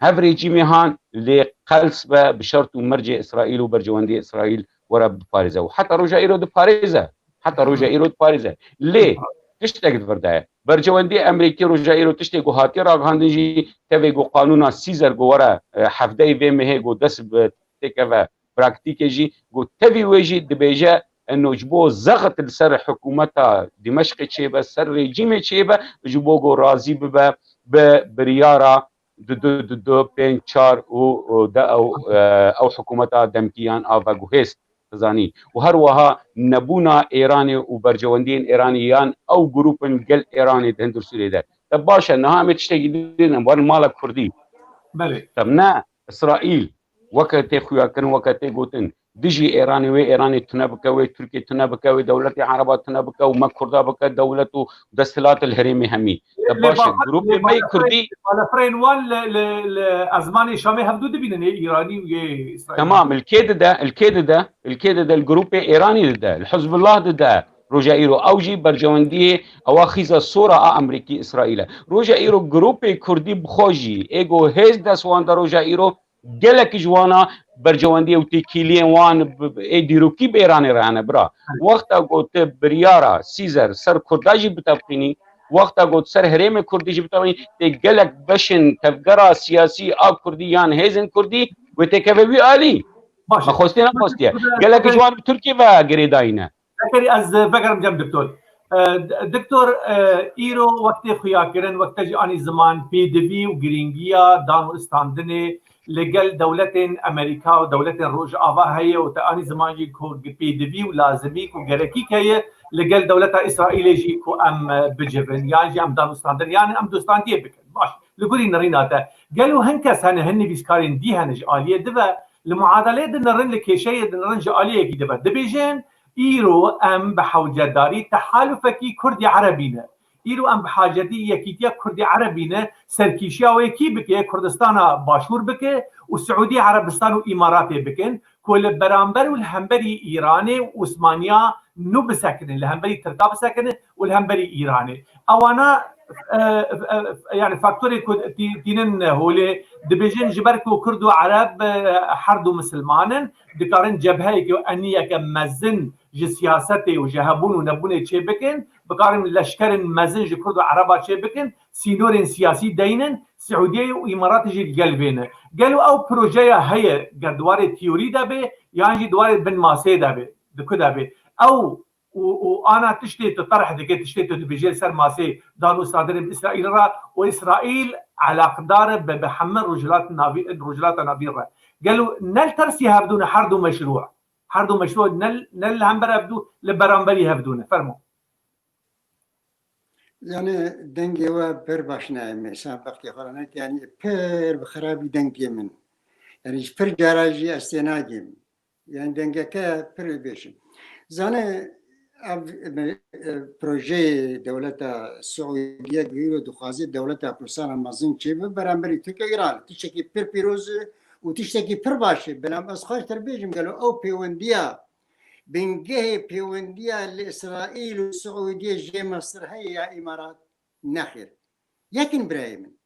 hev rejîmê han lê qels be bi şert û mercê Îsraîl û bercewendiyê Îsraîl were biparêze. Û heta roja îro diparêze. Heta roja îro diparêze. Lê tiştek di vir de ye. Bercewendiyê Amerîkî roja îro tiştê ku hatiye ragihandin jî tevê ku qanûna Caesar ku were, e, hevdeyê vê mehê ku dest bi têkeve praktîkê jî, ku tevî wê jî dibêje, eno ji bo zext li ser hikûmeta Dimeşqê çêbe, ser rejîmê çêbe, ji bo ku razî bibe bi biryara du du du du pênc çar û, û de ew, e, ew hikûmeta demkî yan a veguhêz, dizanî. Û her wiha nebûna Êranê û bercewendiyên Êranê yan ew grûpin gel Êranê di hundir Sûriyê de. Te baş e, niha em ê tiştekî din em werin mala Kurdî. Belê. Te ne Îsraîl, weke tê xuyakirin, weke tê gotin, dijî Êranê, wê Êranê tune bike, wê Tirkiyê tune bike, wê dewletê Ereba tune bike û me Kurda bike dewlet û desthilat li herêmê hemî. Te baş e, grûpê me yê Kurdî. Balafirên wan li, li, li ezmanê Şamê hevdu dibînin, yê Îranî û yê Îsraîlî. Temam, li kê dide, li kê dide, li kê dide, li grûpê Êranî dide, li Hizbullah dide. Roja îro ew jî bercewendiyê ewa xîza sora a Amerîkî Îsraîl e. Roja îro grûpê Kurdî bi xwe jî ê ku hêz dest wan de roja îro gelek ji wana bercewendiyê û têkiliyên wan bi, bi, ê dîrokî bi Êranê re hene bira. Wexta ku tu biryara Caesar ser Kurda jî biteqînî, wexta ku tu ser herêmê Kurdî jî biteqînî, tê gelek beşên tevgera siyasî a Kurdî yan hêzên Kurdî wê têkeve wî alî. Baş e. Me xwestiye nexwestiye. Gelek ji wan bi Tirkiyê ve girêdayî ne. Zekerî, ez vegerim cem doktor. E, d-, doktor, e, îro wextê xuyakirin, wextê jî anî ziman, pêdivî û girîngiya dan û istandinê li gel dewletên Amerîka û dewletên Rojava heye û te anî ziman jî ku pêdivî û lazimî ku gerekî heye li gel dewleta Îsraîlê jî ku em, e, bicivin, yan jî em dan û standin, yan em dostandiyê bikin. Baş, li gorî nirîna te. Gelo hin kes hene, hin nivîskarên dî hene ji aliyê dive, li muadaleyê dinirin, li kêşeyê dinirin ji aliyekî dive. Dibêjin, îro em bi hewcedarî tehalufekî Kurdî Erebî ne. Îro em bi hacetî yekîtiya Kurdî Erebî ne, serkîşiya wê kî bike, Kurdistana Başûr bike û Siûdî Erebistan û Îmaratê bikin, ku li beramber û li hemberî Îranê û Osmaniya nû bisekinin, li hemberî Tirka bisekinin û li hemberî Îranê. Ewana, e, e, e, yani faktorê ku tî-, tînin holê dibêjin, ji ber ku Kurd û Ereb, e, her du misilman in, dikarin cebheyeke û eniyeke mezin ji siyasetê û ji hebûn û nebûnê çêbikin, bikarin leşkerên mezin ji Kurd û Ereba çêbikin, sînorên siyasî deynin, Siûdiyeyê û Îmaratê jî gel vê ne. Gelo ew projeya heye, ger di warê teorî de bê, yan jî di warê bin masê de bê, di ku de bê? Ew û, û ana tiştê tu terh dike, tiştê tu dibêje li ser masê dan û standinên Îsraîlê re û Îsraîl elaqdar e bi, bi hemî Rojhilat Navî-, Rojhilata Navîn re. Gelo ne li tersî hevdû ne her du meşrû? Her du meşrû ne, ne li hember hevdû, li beramberî hevdû ne. Fermo. Yani dengê we pir baş nayê, me sa wextê xwe re nayê, yani pir bi xirabî deng tê min. Yani ji pir cara jî ez tênagêm. Yani dengeke pir bêjim. Zane ev, e, projeyê dewleta Siûdiye ku îro dixwaze dewleta Kurdistana mezin çêbe beramberî Tirkiye û Îran. Tiştekî pir pîroz e û tiştekî pir baş e. Belam ez xweş ter bêjim gelo ew pêwendiya bingehê pêwendiya li Îsraîl û Siûdiye jê Mesir heye ya Îmarat? Nexêr. Yekin birayê min.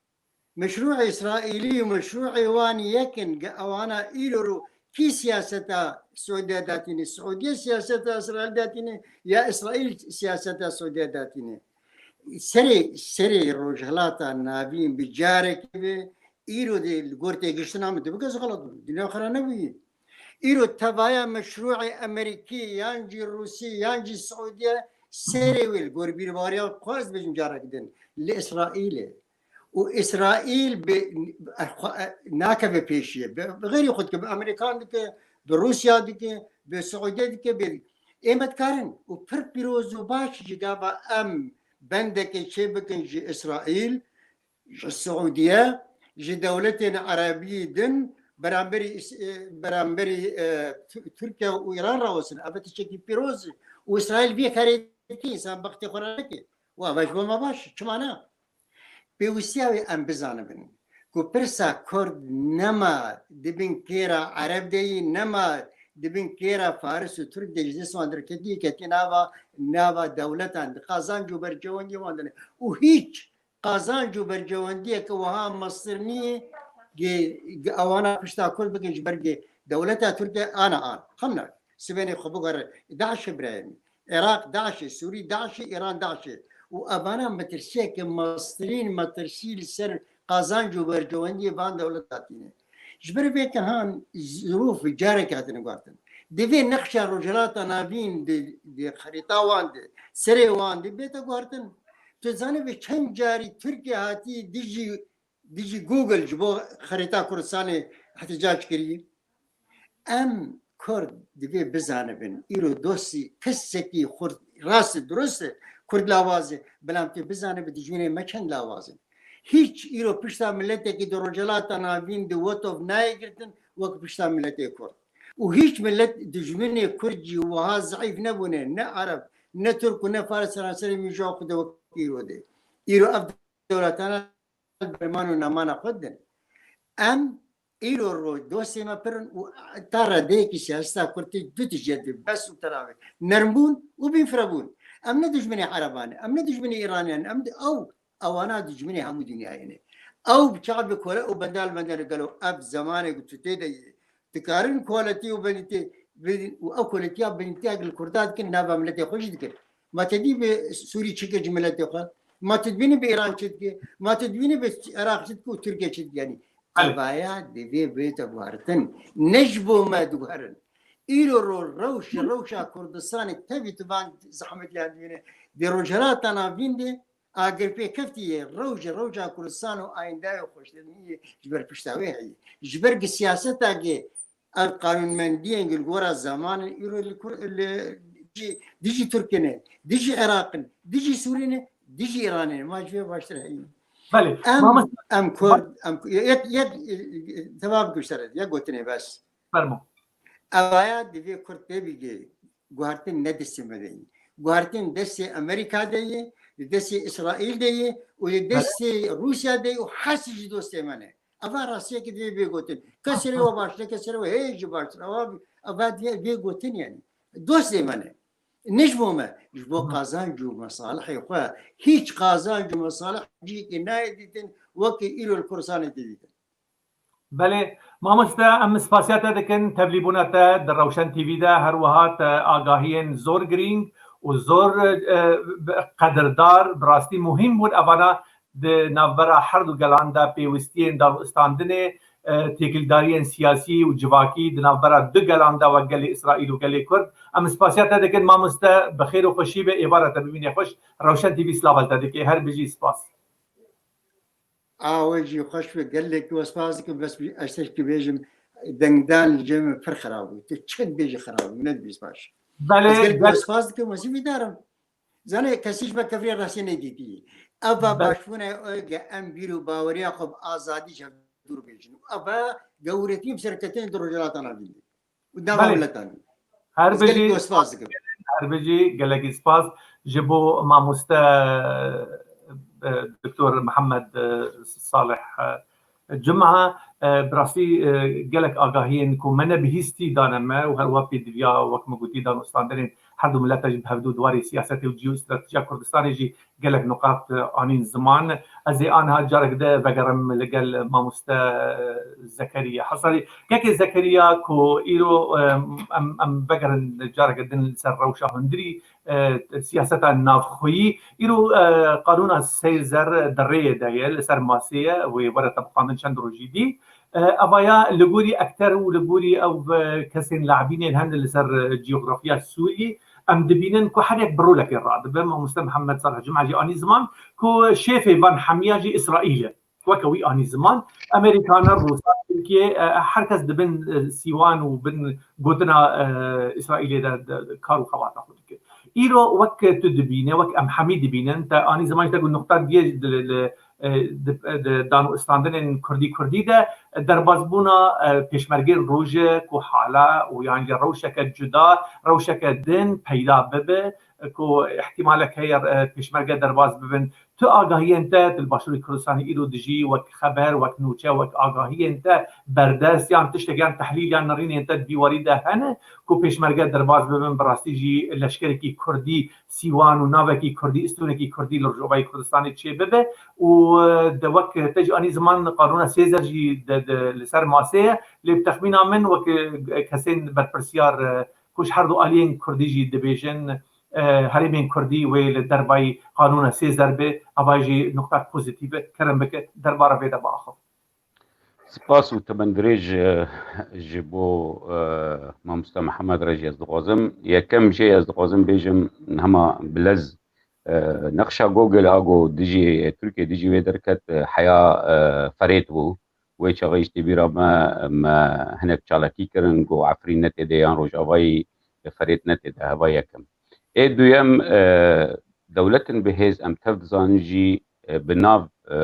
Meşrûê Îsraîlî û meşrûê wan yekin, ge ewana îro ro kî siyaseta Siûdiye datîne? Siûdiye siyaseta Îsraîl datîne ya Îsraîl siyaseta Siûdiye datîne? Serê, serê Rojhilata Navîn bi carekê be, îro de li gor têgiştina min, tu bikez xelat bû. Dinya xera nebûyî. Îro tevaya meşrûê Amerîkî yan jî Rûsî yan jî Siûdiye serê wê li gor bîrbariya xwe ez dibêjim carek din li Îsraîlê. Û Îsraîl bi, xwe, nakeve pêşiyê. Bi, bi xêrî xwe dike, bi Amerîkan dike, bi Rûsya dike, bi Siûdiye dike, bi ê me dikarin. Û pir pîroz û baş ji gava em bendekê çê bikin ji Îsraîl, ji Siûdiye, ji dewletên Erebî din beramberî Îs-, e, beramberî, e, Tu-, Tirkiye û Îran rawestin. Ev tiştekî pîroz e. Û Îsraîl vê karê dike, însan bextê xwe re neke. Û ev ji bo me baş e. Çima ne? Pêwîstiya wê em bizanibin ku pirsa Kurd nema di bin kêra Ereb de yî, nema di bin kêra Faris û Tirk de ji dest wan derketî, ketî nava, nava dewletan di qazanc û bercewendî wan de ne. Û hîç qazanc û bercewendiyeke wiha mestir nî, ge-, ge-, ewana pişta Kurd bikin ji ber ge-, dewleta Tirkiye ana an. Xemna, sibênê xwe bigere, DAIŞ e birayê min. Iraq DAIŞ e, Sûrî DAIŞ e, Îran DAIŞ e. Û evana metirsiyeke mestirîn, metirsî li ser qazanc û bercewendiyê van dewleta tîne. Ji ber vê ke han zirûf careke hatine guhartin. Divê nexşa Rojhilata Navîn di, di xerîta wan de, serê wan de bête guhartin. Tu zanî vê çend carî Tirkiye hatî dijî, dijî Google ji bo xerîta Kurdistanê ihticac kirî? Em Kurd divê bizanibin, îro dostî kesekî xurt, rast e, dirust e, Kurd lawaz e, belam tu bizanibe dijminê me çend lawaz in. Hîç îro pişta miletekî di Rojhilata Navîn di wetof nayê girtin wek pişta miletê Kurd. Û hîç milet dijminê Kurd jî wiha zeîf nebûne, ne Ereb, ne Tirk û ne Faris seranserê mîja xwe de wek îro de. Îro ev dewletana berman û nemana xwe din. Em îro ro dostê me pir in û ta redeyekî siyaseta Kurd tê du tişt jê dibê, bes û terabe. Nermbûn û bînfirebûn. Em ne dijminê Ereban in, em ne dijminê Îraniyan in, em di-, ew, ewana dijminê hemû dinyayê ne. Ew bi çav bi kole û bendal bendere gelo ev zemanê ku tu tê de yê. Dikarin koletî û benîtê bidin û ew koletiya benîtiya li Kurda dikin, nava miletê xwe jî dikin. Ma te dî bi Sûrî çi kir ji miletê xwe? Ma tu dibînî bi Îran çi dike? Ma tu dibînî bi Iraq çi dike û Tirkiye çi dike? Yanî Evet. evaya divê bête guhartin. Ne ji bo me diguherin. Îro ro rewş, rewşa Kurdistanê tevî tu van zehmetiyan dibîne. Di Rojhilata Navîn de agir pêkeftî ye, rewş, rewşa Kurdistan û ayîndeyê xweştirînî ye, ji ber pişta wê heye. Ji ber gi siyaseta gi ev qanûnmendiyên gi li gora zamanê îro li Kur-, li, dijî, dijî Tirkiyê ne, dijî Iraqê ne, dijî Sûriyê ne, dijî Îranê ne. Ma ji vê baştir heye. Belê. Em, Mamoste, em Kurd, em, yek, yek, e, e, temam bikim ji te re, yek gotinê bes. Fermo. Evaya divê Kurd tê bigê guhartin ne destê me de ye. Guhartin destê Amerîka de ye, li destê Îsraîl de ye û li Evet. destê Rûsya de ye û hesî ji dostê me ne. Eva rastiyekî divê bê gotin. Kes serê we baş, ne kes serê we hê jî baştir. Eva, eva divê bê gotin yanî. Dostê me ne. Ne ji bo me, ji bo qazanc û mesalihê xwe. Hîç qazanc û mesalih cihekê nayê dîtin, wekî îro li Kurdistanê tê dîtin. Belê, mamoste, em spasiya te dikin, tevlîbûna te di Rewşen T V de, her wiha te agahiyên zor girîng û zor, e, qedirdar, bi rastî muhîm bûn. Evana di navbera her du gelan de pêwistiyên darûstandinê, e, têkildariyên siyasî û civakî di navbera du gelan de wek gelê Îsraîl û gelê Kurd. Em spasiya te dikin, mamoste, bi xêr û xweşî be, êvara te bimîne xweş. Rewşen T V slav li te dike, her bijî, spas. A we jî xweş be, gelekî we spas dikim, bes ez tiştekî bêjim, dengdan li cem min pir xirab bû. Tu çend bêjî xirab bû, ne dibîst baş. Belê, Ez gelekî we belê. spas dikim, wezîfedar im. Zanê, kesî ji me kevirê rastiyê nedîtî. Ev Belê. başbûna ge em bîr û baweriya xwe bi azadî ji hev dûr bêjin. Û ev gewretî bi serketên di Rojhilata Navîn de û nava Belê. Miletan. Her Ez gelekî bijî, we spas dikim. Her bijî, gelekî spas ji bo mamoste, e, Doktor Mihemed, e, Salih, e, Cuma, e, bi rastî, e, gelek agahiyên ku me nebihîstî dane me û her wiha pêdiviya, wek me gotî, danûstandinên her du milete ji bi hevdu di warê siyasetê û jeostratejiya Kurdistanê jî gelek nuqat, e, anîn ziman. Ez ê aniha carek de vegerim li gel mamoste, e, Zekeriya Hesarî. Kekê Zekeriya ku îro, e, em, em vegerin careke din li ser rewşa hundirî, e, siyaseta navxweyî. Îro, e, qanûna sê zer di rêyê de ye, li ser masê ye, wê were tebiqandin çend rojî dî. E, evaya li gorî ekter û li gorî ew, e, kesên labînên hene li ser, e, coğrafya Sûriyê, em dibînin ku her yek bi rolekê radibe. Mamoste Mihemed Salih Cuma jî anî ziman ku şêfê van hemiya jî Îsraîl e. Weke wî anî ziman, Amerîkaner, Rûsan, Tirkiye, e, her kes di bin, e, sîwan û bin gotina, e, Îsraîlê de, de, de kar û xebata xwe dike. Îro wek tu dibîne, wek em hemî dibînin, te anî ziman ji te ku nuqta diyê li, li, e, di, di danûstandinên Kurdî Kurdî de derbazbûna, e, pêşmergên Rojê ku hala û yan jî rewşeke cuda, rewşeke din peyda bibe, e, ku ihtimalek heye, e, pêşmerge derbaz bibin. Tu agahiyên te, tu li Başûrê Kurdistanê îro dijî, wek xeber, wek nûçe, wek agahiyên te berdest, yan tiştek, yan tehlîl, yan nerînên te di vî warî de hene, ku pêşmerge derbaz bibin, bi rastî jî leşkerekî Kurdî sîwan û navekî Kurdî, îstûnekî Kurdî li Rojavayê Kurdistanê çê bibe û, e, de wek te jî anî ziman qanûna Sêzer jî de, de li ser masê ye, lê bi texmîna min wek, e, kesên berpirsiyar, e, ku ji her du aliyên Kurdî jî dibêjin, e, herêmên Kurdî wê li dervayî qanûna Sêzer be, ava jî nuqtak pozîtîf e, kerem bike, derbara vê de biaxivin. Spas û temendirêj, e, ji bo, e, mamoste Mihemed re jî ez dixwazim. Yekem jê ez dixwazim bêjim, hema bilez, e, nexşa Google a ku dijî, e, Tirkiye dijî wê derket, e, heya, e, Ferêt bû. Wê çaxê jî tê bîra me, me hinek çalakî kirin, ku Efrîn ne tê de yan Rojavayî, e, Ferêt ne tê de, heva yekem. Ê duyem, e, dewletin bi hêz em tev dizanin jî, e, bi nav, e,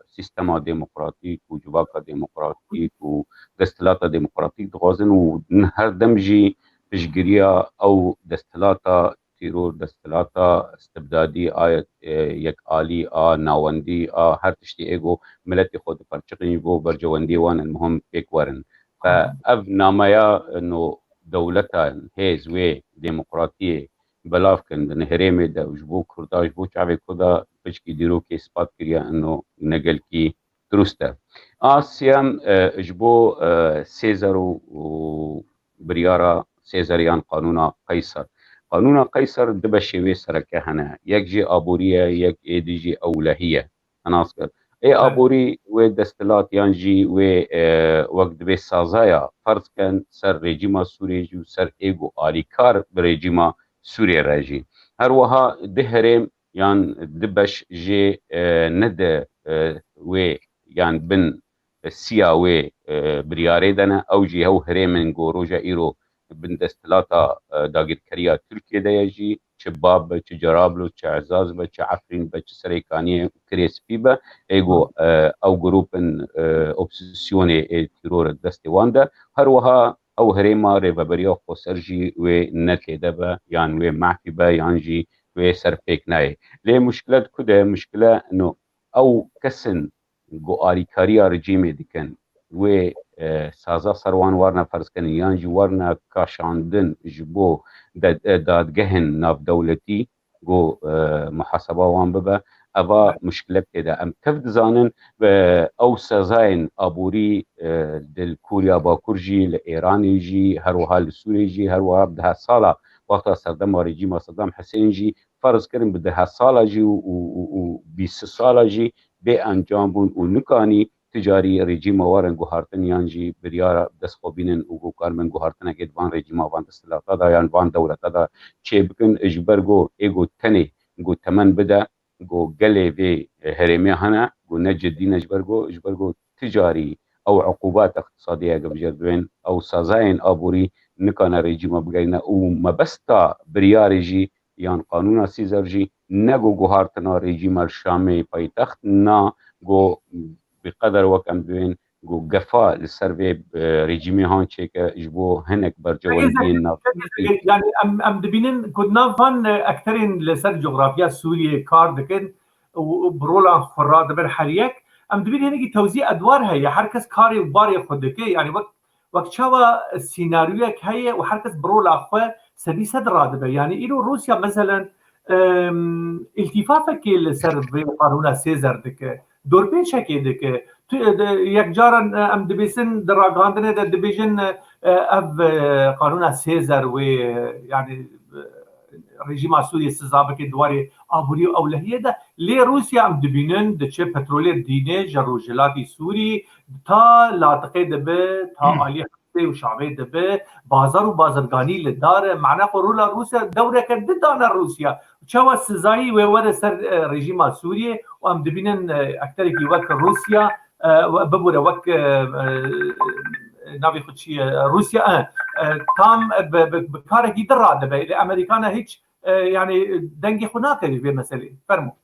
sîstema demokratîk û civaka demokratîk û desthilata demokratîk dixwazin û her dem jî piştgiriya ew desthilata tîror, desthilata istibdadî a, e, yekalî a, nawendî a, her tiştî ê ku miletê xwe diperçiqîn ji bo berjewendiyê wan in muhim pêk werin. Fe ev nameya, e, no dewleta hêz wê demokratiyê belav kin di nehêrêmê de û ji bo Kurda, ji bo çavê Kurda piçkî dîrokê spat kiriye, ino ne gelkî dirust e. A siyem, e, ji bo, e, Sêzer û, û biryara Sêzer yan qanûna Qeyser. Qanûna Qeyser di beşê wê sereke hene. Yek jê aborî ye, yek ê dî jî ewlehî ye. Nas kir. Ê aborî wê desthilat yan jî wê, e, wek dibê sazaya ferz ken ser rejîma Sûriyê jî û ser ê ku alîkar bi rejîma Sûriyê re jî. Her wiha di herêm yan di beş jê, e, ne di, e, wê yan bin siya wê, e, biryarê de ne. Ew jî hew herêmên ku roja îro bin desthilata, e, dagirkeriya Tirkiye de ye jî, çi Bab be, çi Cerablus, çi Ezaz be, çi Efrîn be, çi Serêkaniyê û Kirê Spî be, ê ku, e, ew grûpin, e, opozîsyonê ê tîror destê wan de. Her wiha ew herêma rêveberiya xweser jî wê ne têde be, yan wê mehfî be, yan jî wê ser pêk nayê. Lê muşkile di ku de? Muşkile no ew kesin ku alîkariya rejîmê dikin, wê, e, saza ser wan warne ferzkirin, yan jî warne kaşandin ji bo de-, e, dadgehên navdewletî ku, e, muhaseba wan bibe. Eva muşkilek tê de. Em tev dizanin, e, ew sezayên aborî, e, di li Kûriya Bakur jî, li Êranê jî, her wiha li Sûriyê jî, her wiha bi dehe sala wexta serdema rejîma Sedam Hisên jî, ferz kirin bi dehe sala jî û, û, û, û bîst sala jî bê encam bûn û nikanî ti carî rejîma warin guhartin yan jî biryara dest xwe bînin û ku karibin guhartinekê di van rejîma, van desthilata de yan van dewleta de çê bikin, ji ber ku ê ku tenê ku temen bide, ku gelê vê herêmê hene, ku ne cidî ne, ji ber ku, ji ber ku ti carî ew uqubat iqtisadî ye, ge bijêr dibên ew sazayên aborî nikane rejîma bigerîne û mebesta biryarê jî yan qanûna Sîzer jî ne ku guhartina rejîma li Şamê paytext, na ku bi qeder wek em dibên ku gefa li ser vê, e, rejîmê han çêke ji bo hinek berjewendiyên navnetewî. Yani em, em dibînin ku di nav van, e, ekterên li ser coğrafya Sûriyê kar dikin û bi rolan xwe radibin her yek, em dibînin hinekî tewzî edwar heye. Her kes karê û barê xwe dike. Yani wek, wek çawa senaryoyek heye û her kes bi rola xwe sedî sed radibe. Yani îro Rûsya meselen, em, îltîfafekê li ser vê qanûna Sêzer dike. Dorpêçekê dike. Tu, e, de, yek caran, e, em dibêsin di ragihandinê de dibêjin, e, e, ev, e, qanûna Sêzer wê, e, yani, e, rejîma Sûriyê siza bike di warê aborî û ewlehiyê de. Lê Rûsya em dibînin diçe petrolê dînê ji rojhilatî Sûrî ta Latiqê dibe, ta alî Hemsê û Şamê dibe, bazar û bazirganî li dar e. Mane xwe rola Rûsya dewreke di dane Rûsya. Çawa sizayî wê were ser, e, rejîma Sûriyê û em dibînin, e, ekterekî wek Rûsya, e, we-, bibûre wek, e, e, navê xwe çi ye? Rûsya, e, e, tam bi, bi, bi karekî din radibe. Lê Amerîkana hiç, e, yani dengê xwe nake vê meselê. Fermo.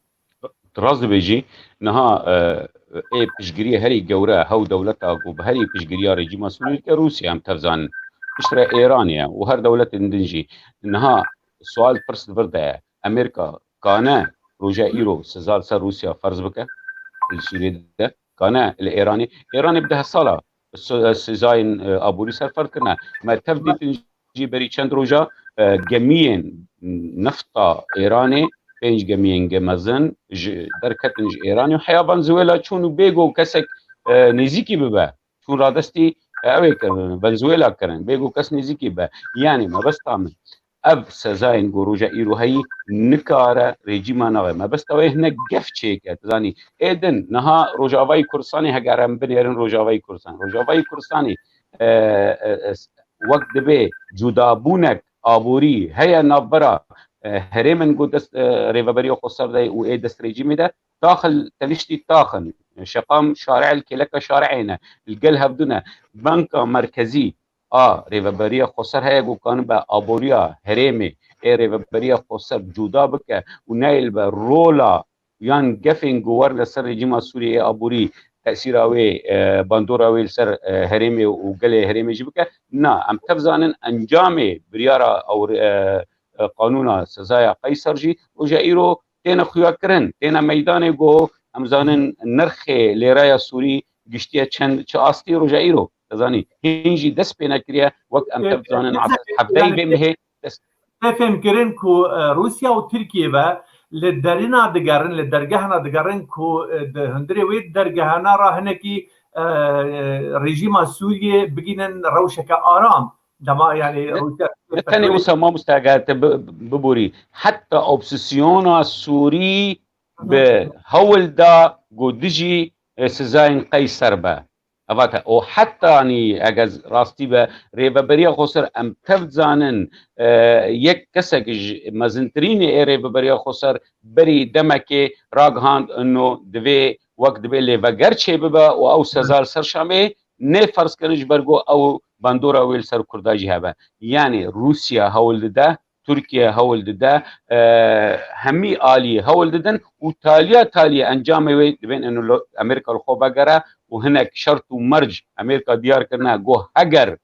Tu rast dibêjî, niha, e, ê piştgiriyê herî gewre hew dewleta ku bi herî piştgiriya rejîma Sûriyê dike Rûsya em tev zanin. Piştre Êranê ye û her dewletên din jî. Niha sual pirs li vir de ye. Amerîka kane roja îro siza li ser Rûsya ferz bike li Sûriyê de? Kane li Êranê? Êranê bi deh sala si-, sizayên, e, aborî ser ferz kirine. Me tev dîtin jî berî çend roja, e, gemiyên nefta Êranê, pênc gemiyên ge mezin ji derketin ji Êranê û heya Venezuela çûn û bêgo kesek, e, nêzîkî bibe. Çûn radestî, e, ew ê kirin, Venezuela kirin. Bêgo kes nêzîkî be. Yani mebesta min. Ev sezayên ku roja îro heyî nikare rejîma nabe. Mebesta wê hinek gef çêke. Tu zanî, ê din niha Rojavayê Kurdistanê heger em binêrin Rojavayê Kurdistan. Rojavayê Kurdistanê, e, e, e, wek dibê cudabûnek aborî heye navbera, e, herêmên ku dest, e, Rêveberiya Xweser de ye û ê dest rejîmê de, taxil teniştî taxin. Şeqam şare'el kêleka şare'ê ne. Li gel hevdû ne. Banka Merkezî a Rêveberiya Xweser heye ku kanibe aboriya herêmê ê Rêveberiya Xweser cuda bike û neyê li be rola yan gefên ku wer li ser rejîma Sûriyeyê aborî tesîra wê, e, bandora wê li ser, e, herêmê û gelê herêmê jî bike. Na, em tev zanin encamê biryara ew, e, e, qanûna sezaya Qeyser jî roja îro têne xuyakirin, têne meydanê ku em zanin nirxê lêreya Sûrî giştiye çend, çi astî roja îro. Te zanî, hîn jî dest pê nekiriye, wek em tev zanin, hefteyê vê mehê dest. Tê fêmkirin ku, e, Rûsya û Tirkiye ve li derîna digerin, li dergehana digerin ku, e, di hundirê wê dergehana re hinekî, e, rejîma Sûriyê bigînin rewşeke aram. Dema, yani, ne, Rûsya ne tenê wisa mamoste, eger te bi-, biborî, heta opsîsyona Sûrî bi hewl da ku dijî, e, sizayên Qeyser be. Eva te, û hetanî eger rastî be, Rêveberiya Xweser em tev dizanin, e, yek kesek ji mezintirînê ê Rêveberiya Xweser berî demekê ragihand, ino divê wek dibê lêveger çêbibe û ew seza li ser Şamê nê ferz kirin ji ber ku ew bandora wê li ser Kurda jî hebe. Yani Rûsya hewl dide, Tirkiye hewl dide, e, hemî alî hewl didin û taliya taliyê encamê wê dibên ino lo-, Amerîka li xwe vegere û hinek şert û merc Amerîka diyar kirine ku heger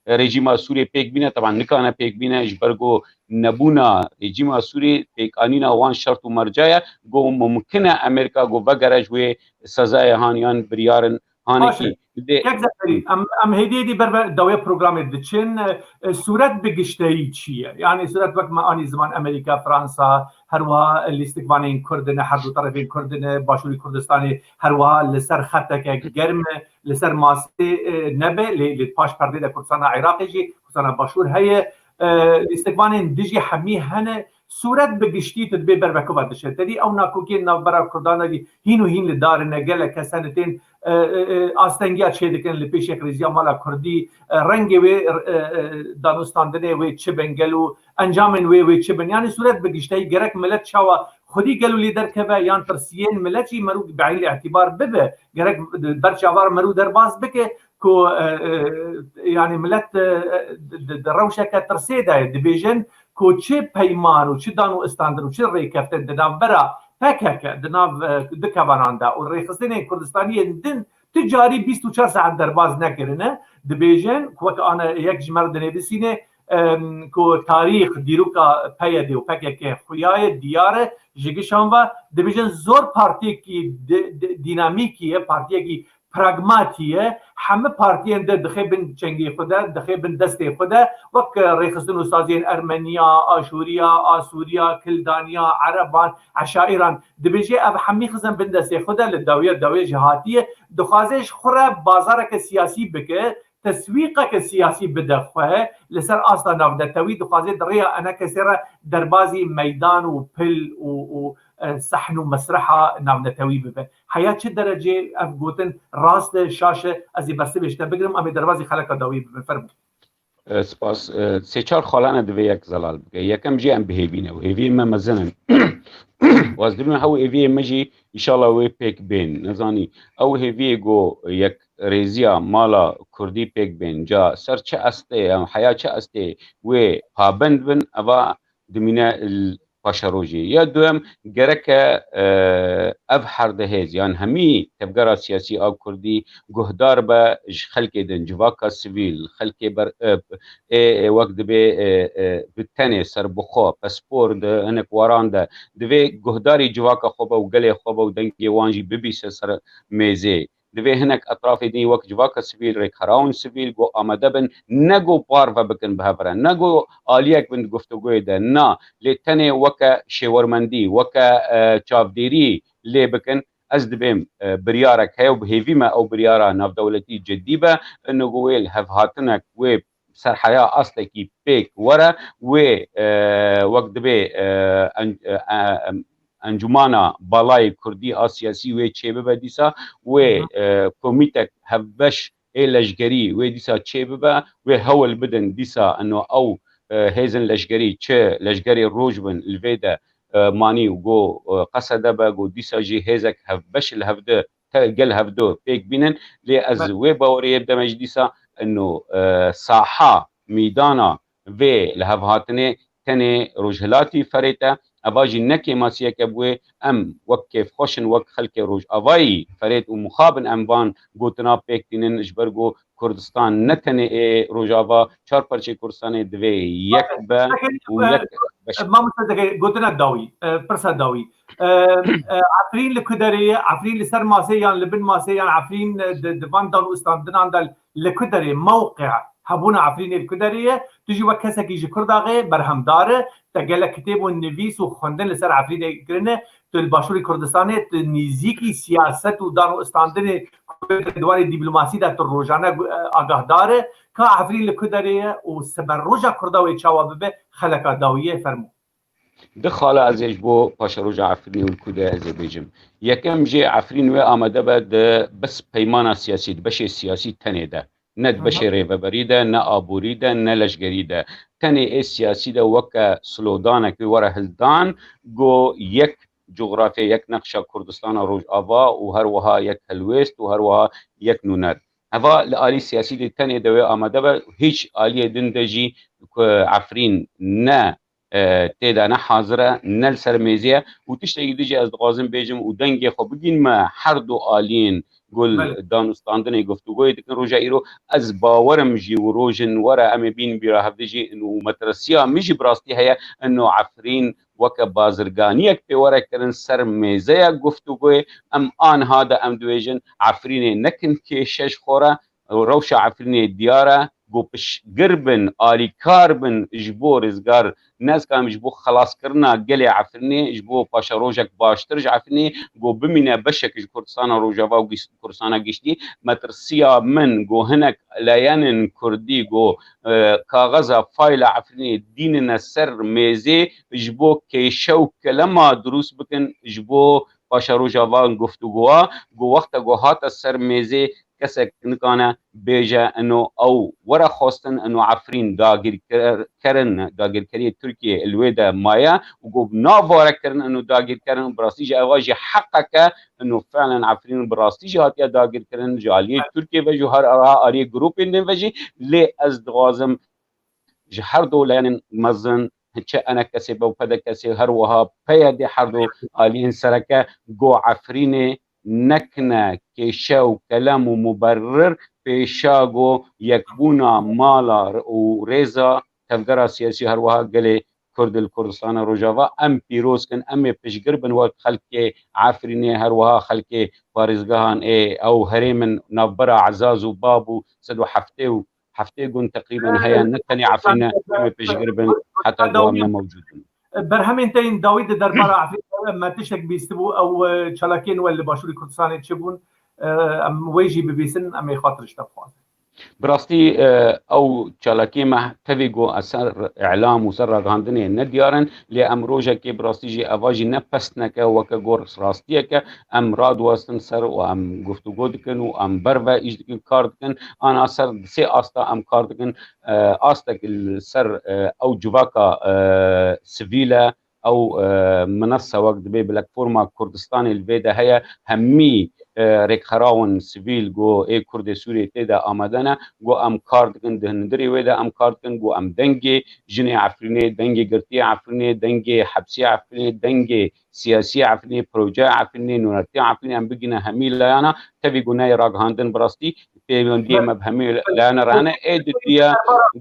rejîma Sûriyê pêk bîne, teban nikane pêk bîne, ji ber ku nebûna rejîma Sûriyê pêkanîna wan şert û merca ye, ku mumkin e Amerîka ku vegere ji wê sezayê han yan biryarin hanekî. Baş e. Lê Kek Zeferî, em, em hêdî hêdî ber ve dawê programê diçin. E, sûret bi gişteyî çi ye? Yani sûret wek me anî ziman Amerîka, Fransa, her wiha lîstikvanên Kurd ne, her du terefên Kurd ne, Başûrî Kurdistanê her wiha li ser xeteke germ e. Li ser masê, e, nebe, lê, lê paş perdê de Kurdistana Iraqê jî, Kurdistana Başûr heye. E, lîstikvanên dijî hemî hene. Sûret bi giştî tu dibê ber ve ku ve diçe. Tevî ew nakokiyên navbera Kurdan de hîn û hîn li dar in, gelek kes hene tên, e, e, e, astengiya çêdikin li pêş yekrêziya mala Kurdî, e, rengê wê, e, e, danûstandinê wê çi bin, gelo encamên wê, wê çi bin. Yani sûret bi gişteyî gerek milet çawa xwedî gelo lê derkeve yan tirsiyên milet jî merû bi eynî îtîbar bibe. Gerek ber çavar merû derbas bike ku, e, e, yani milet, e, e, di, di rewşeke tirsê de ye. Dibêjin ku çi peyman û çi dan û istandin û çi rêkeftin di navbera P K K, di nav, e, du kevanan de û rêxistinên Kurdistaniyên din tu carî bîst û çar saet derbaz nekirine, dibêjin ku wek ana yek ji me re dinêvisîne, em, ku tarîx dîroka P Y D û P K K xuya ye, diyar e, ji gişan ve dibêjin zor partiyekî di-, di-, dînamîkî ye, partiyekî pragmatî ye, hemî partiyên de dixê bin çengê xwe de, dixê bin destê xwe de, wek rêxistin û saziyên Ermeniya, Aşûriya, Asûriya, Kildaniya, Ereban, Eşairan, dibêje ev hemî xizin bin destê xwe de, li dawiya dawiyê jî hatiye, dixwaze ji xwe re bazareke siyasî bike, teswîqeke siyasî bide xwe, li ser asta navnetewî dixwaze di rêya enekesê re derbazî meydan û pil û, û, e, sehn û mesreha navnetewî bibe. Heya çi derecê ev gotin rast e, şaş e, ez ê bersivê ji te bigirim, em ê derbazî xeleka dawiyê bibin. Fermo. E, spas. E, sê çar xalane divê yek zelal bike. Yekem jî em bi hêvî ne û hêviyê me mezin in. Û ez dibim hew hêviyê me jî, înşallah, wê pêk bên. Nezanî, ew hêviyê ku yekrêziya mala kurdî pêk bên. Ca ser çi estê, em heya çi estê wê pabend bin, eva dimîne l-, paşerojê. Ya duem, gereke, e, ev herde hêz, yan hemî tevgera siyasî a kurdî guhdar be ji xelkê din, civaka sivîl, xelkê ber-, e, ê, ê, wek dibê, e, e, bi tenê serbixwe, pispor di hinek waran de, divê guhdarî civaka xwe be û gelê xwe be û dengê wan jî bibîse ser mêzê. Divê hinek etrafê din wek civaka sivîl, rêkxerawên sivîl ku amade bin, ne ku parve bikin bi hev re, ne ku aliyek bin di guftûgoyê de, na, lê tenê weke şêwermendî, weke, e, çavdêrî lê bikin. Ez dibêm, e, biryarek heye û bi hêvî me ew biryara navdewletî cidî be, ino ku wê li hevhatinek wê serheya astekî pêk were, wê, e, wek dibê, e, en-, e, e, em-, Encûmana Balayê Kurdî a Siyasî wê çêbibe dîsa, wê, e, komîtek hevbeş ê leşgerî wê dîsa çêbibe, wê hewl bidin dîsa ino ew, e, hêzin leşgerî çi leşgerê roj bin li vê de, e, manî û go, e, qesede be, go dîsa jî hêzek hevbeş li hevdi te gel hevdu pêk bînin, lê ez Be- wê baweriyê bideme ji dîsa ino, e, saha, mîdana vê li hev hatinê tenê rojhilatî Ferêt e. Eva jî ne kêmasiyeke bi wê, em wek kêfxweş in, wek xelkê Rojavayî Ferêt û mixabin em van gotina pêk tînin, ji ber ku Kurdistan ne tenê ê Rojava, çar parçeyê Kurdistanê divê yek be û yek beş. Mamoste Zekeriya, gotina dawî, e, pirsa dawî. E, e, Efrîn li ku derê ye? Efrîn li ser masê yan li bin masê yan Efrîn, e, di, di van dan û standinan de li ku derê, mewqe hebûna Efrînê li ku derê ye? Tu jî wek kesekî ji Kurdaxê berhemdar e, te gelek kitêb û nivîs û xwendin li ser Efrînê kirine, tu li Başûrê Kurdistanê, tu nîzîkî siyaset û dan û standinê Kurd di warê dîplomasî de tu rojane gu-, e, agahdar e. Ka Efrîn li ku derê ye û siberroja Kurda wê çawa bibe, xeleka dawiyê, fermo. Di xala ez ê ji bo paşeroja Efrînê û li ku de ez ê bêjim. Yekem jê Efrîn wê amade be di bes peymana siyasî, di beşê siyasî tenê de. Ne di beşê rêveberî de, ne aborî de, ne leşgerî de. Tenê ê siyasî de weke sloganek wê were hildan, go yek cografya, yek nexşa Kurdistana Rojava û her wiha yek helwêst û her wiha yek nûner. Heva li alî siyasî de tenê de wê amade be, hîç aliyê din de jî ku Efrîn ne, e, tê de ne hazir e, ne li ser mêzê ye. Û tiştekî din jî ez dixwazim bêjim û dengê xwe bigînme her du aliyên ku li Belê. danûstandinê guftûgoyê dikin roja îro. Ez bawerim jî û rojin were em ê bîn bîra hevdî jî û metirsiya min jî bi rastî heye ino Efrîn weke bazirganiyek pê were kirin ser mêzeya guftûgoyê. Em aniha de em dibêjin Efrînê nekin kêşe ji xwe re, rewşa Efrînê diyar e, ku piştgir bin, alîkar bin ji bo rizgar, ne ez karim ji bo xelaskirina gelê Efrînê, ji bo paşerojek baştir ji Efrînê, ku bimîne beşek ji Kurdistana Rojava û gis-, Kurdistana giştî. Metirsiya min ku hinek layenên Kurdî ku, e, kaxeza fayla Efrînê dînine ser mêzê, ji bo kêşe û kelema dirûst bikin, ji bo paşeroja van guftûgoa, ku wexta ku hate ser mêzê, kesek nikane bêje ino ew were xwestin ino Efrîn dagîrker-, kerin, dagîrkeriyê Tirkiyê li wê de maye û ku navare kirin ino dagîrkerin, bi rastî jî eva jî heqek e ino fiilen Efrîn bi rastî jî hatiye dagîrkirin ji aliyê Tirkiyê ve jî her aliyê grûpên din ve jî. Lê ez dixwazim ji her du layenên mezin, çi ENKSê be û PDKSê, her wiha PYDê, her du aliyên sereke ku Efrînê nekine kêşe û kelem û muberrir pêşa go yekbûna mala û rêza tevgera siyasî, her wiha gelê Kurd li Kurdistana Rojava. Em pîroz kin, em ê piştgir bin wek xelkê Efrînê, her wiha xelkê parêzgehan ê ew herêmin navbera Ezaz û Bab û sed û heftê û heftê gund teqrîben heye, ne tenê Efrîne, em ê piştgir bin heta ku em ne mewcûd in. Berhemên te yên dawî di derbara Efrînê me tiştek bîstibû, ew, e, çalakiyên we li Başûrê Kurdistanê çi bûn? E, em wê jî bibîstin, em ê xatir ji te bixwazin. Bi rastî, e, ew çalakiyê me tevî ku ez ser îlam û ser ragihandinê ne diyar in, lê em rojekê bi rastî jî eva jî ne pesneke, weke gor rastiyeke, em radiwestin ser û em guftûgo dikin û em berve îş dikin, kar dikin. Ana ser sê asta em kar dikin. E, astek li ser, e, ew civaka, e, sivîl e, ew, e, minesa wek dibê platforma Kurdistanê li vê de heye, hemî, e, rêkxerawin sivîl ku ê Kurdê Sûriyê tê de amade ne, ku em kar dikin, di hundirê wê de em kar dikin, ku em dengê jinê Efrînê, dengê girtiyê Efrînê, dengê hepsiyê Efrînê, dengê siyasî Efrînê, projeya Efrînê, nûnertiya Efrînê em bigîne hemî layana, tevî ku neyê ragihandin bi rastî peywendiyê me bi hemî layana re hene. Ê dudûye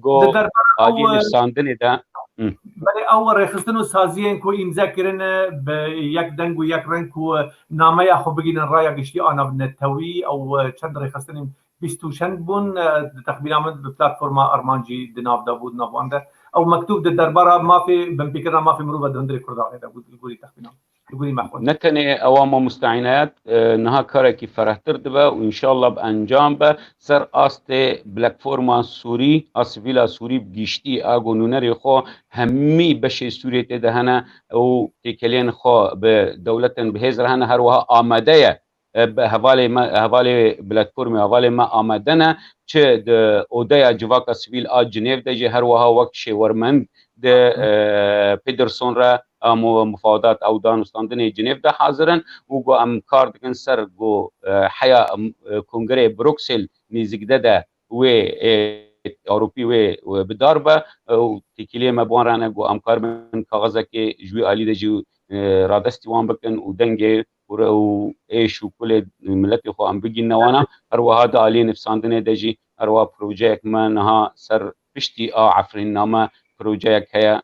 ku aliyê nivîsandinê de. Hı. Belê, ew rêxistin û saziyên ku îmze kirine bi yek deng û yek reng ku nameya xwe bigînin raya giştî a navnetewî, ew çend rêxistinên bîst û çend bûn, e, di texmîna min bi platforma Armancî di nav de bû, di nav wan de. Ew mektûb di derbara mafê, binpêkirina mafê mirov e di hundirê Kurdan de bû, li gorî texmîna min, li gorî me xwe. Ne tenê ewa mamoste Înayet, e, niha karekî ferehtir dibe û înşallah bi encam be ser astê platforma Sûrî, a sivîla Sûrî bi giştî, a ku nûnerê xwe hemî beşê Sûriyê tê de hene û têkeliyên xwe bi dewletên bihêz re hene, her wiha amade ye. E, bi hevalê me, hevalê platformê, hevalê me amade ne, çi di odeya civaka sivîl a Cinêv de jî her wiha wek şêwermend di, e, Peterson re a mu-, mufawedat ew danûstandinê Cinêv de hazir in û ku em kar dikin ser ku, e, heya, e, kongreyê Bruksêl nêzîkde de wê, e, Ewropî wê, wê bi dar be, e, û têkiliyê me bi wan re ne ku em karibin kaxezekê ji wî alî de jî, e, radestî wan bikin û dengê û re-, û êş û kulê miletê xwe em bigîne wana. Her wiha di aliyê nivîsandinê de jî her wiha projeyek me niha ser piştî a Efrînname projeyek heye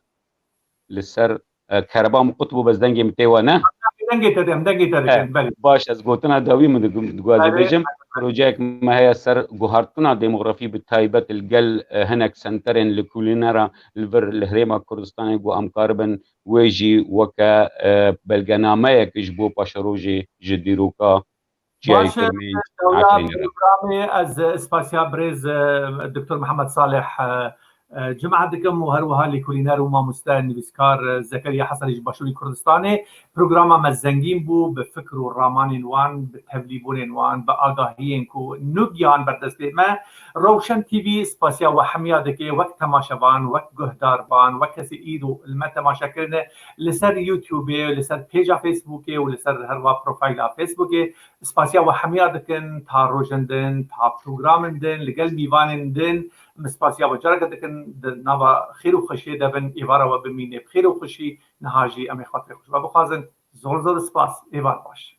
li ser, e, kereba min qut bû, bes dengê min tê we ne? Dengê te dem, dengê te He, dikim, belê. Baş, ez gotina dawî min digu-, diguhazî Belê. bêjim. Projeyek me heye ser guhartina demografî, bi taybet li gel, e, hinek senterên li kulînera li vir li Herêma Kurdistanê ku em karibin wê jî weke, e, belgenameyek ji bo paşerojê ji dîroka çiyayê Baş e, Kurmî dewla Efrînê re. programê ez spasiya birêz, e, Doktor Mihemed Salih, e, e, Cuma dikim û her wiha lêkolîner û mamoste nivîskar, e, Zekeriya Hesenî ji Başûrê Kurdistanê. Programa me zengîn bû bi fikr û ramanên wan, bi tevlîbûnên wan, bi agahiyên ku nû gihan ber destê me. Rewşen T V spasiya we hemiya dike, wek temaşevan, wek guhdarvan, wek kesê îro li me temaşe kirine, li ser YouTube-ê, li ser pêca Facebookê û li ser herwa profayla Facebookê. Spasiya we hemiya dikin, ta rojên din, ta programên din, li gel mîvanên din. Em spasiya we careke dikin, di nava xêr û xweşiyê de bin, êvara we bimîne bi xêr û xweşî, niha jî em ê xatirê xwe ji we bixwazin. Zor zor spas, êvar baş.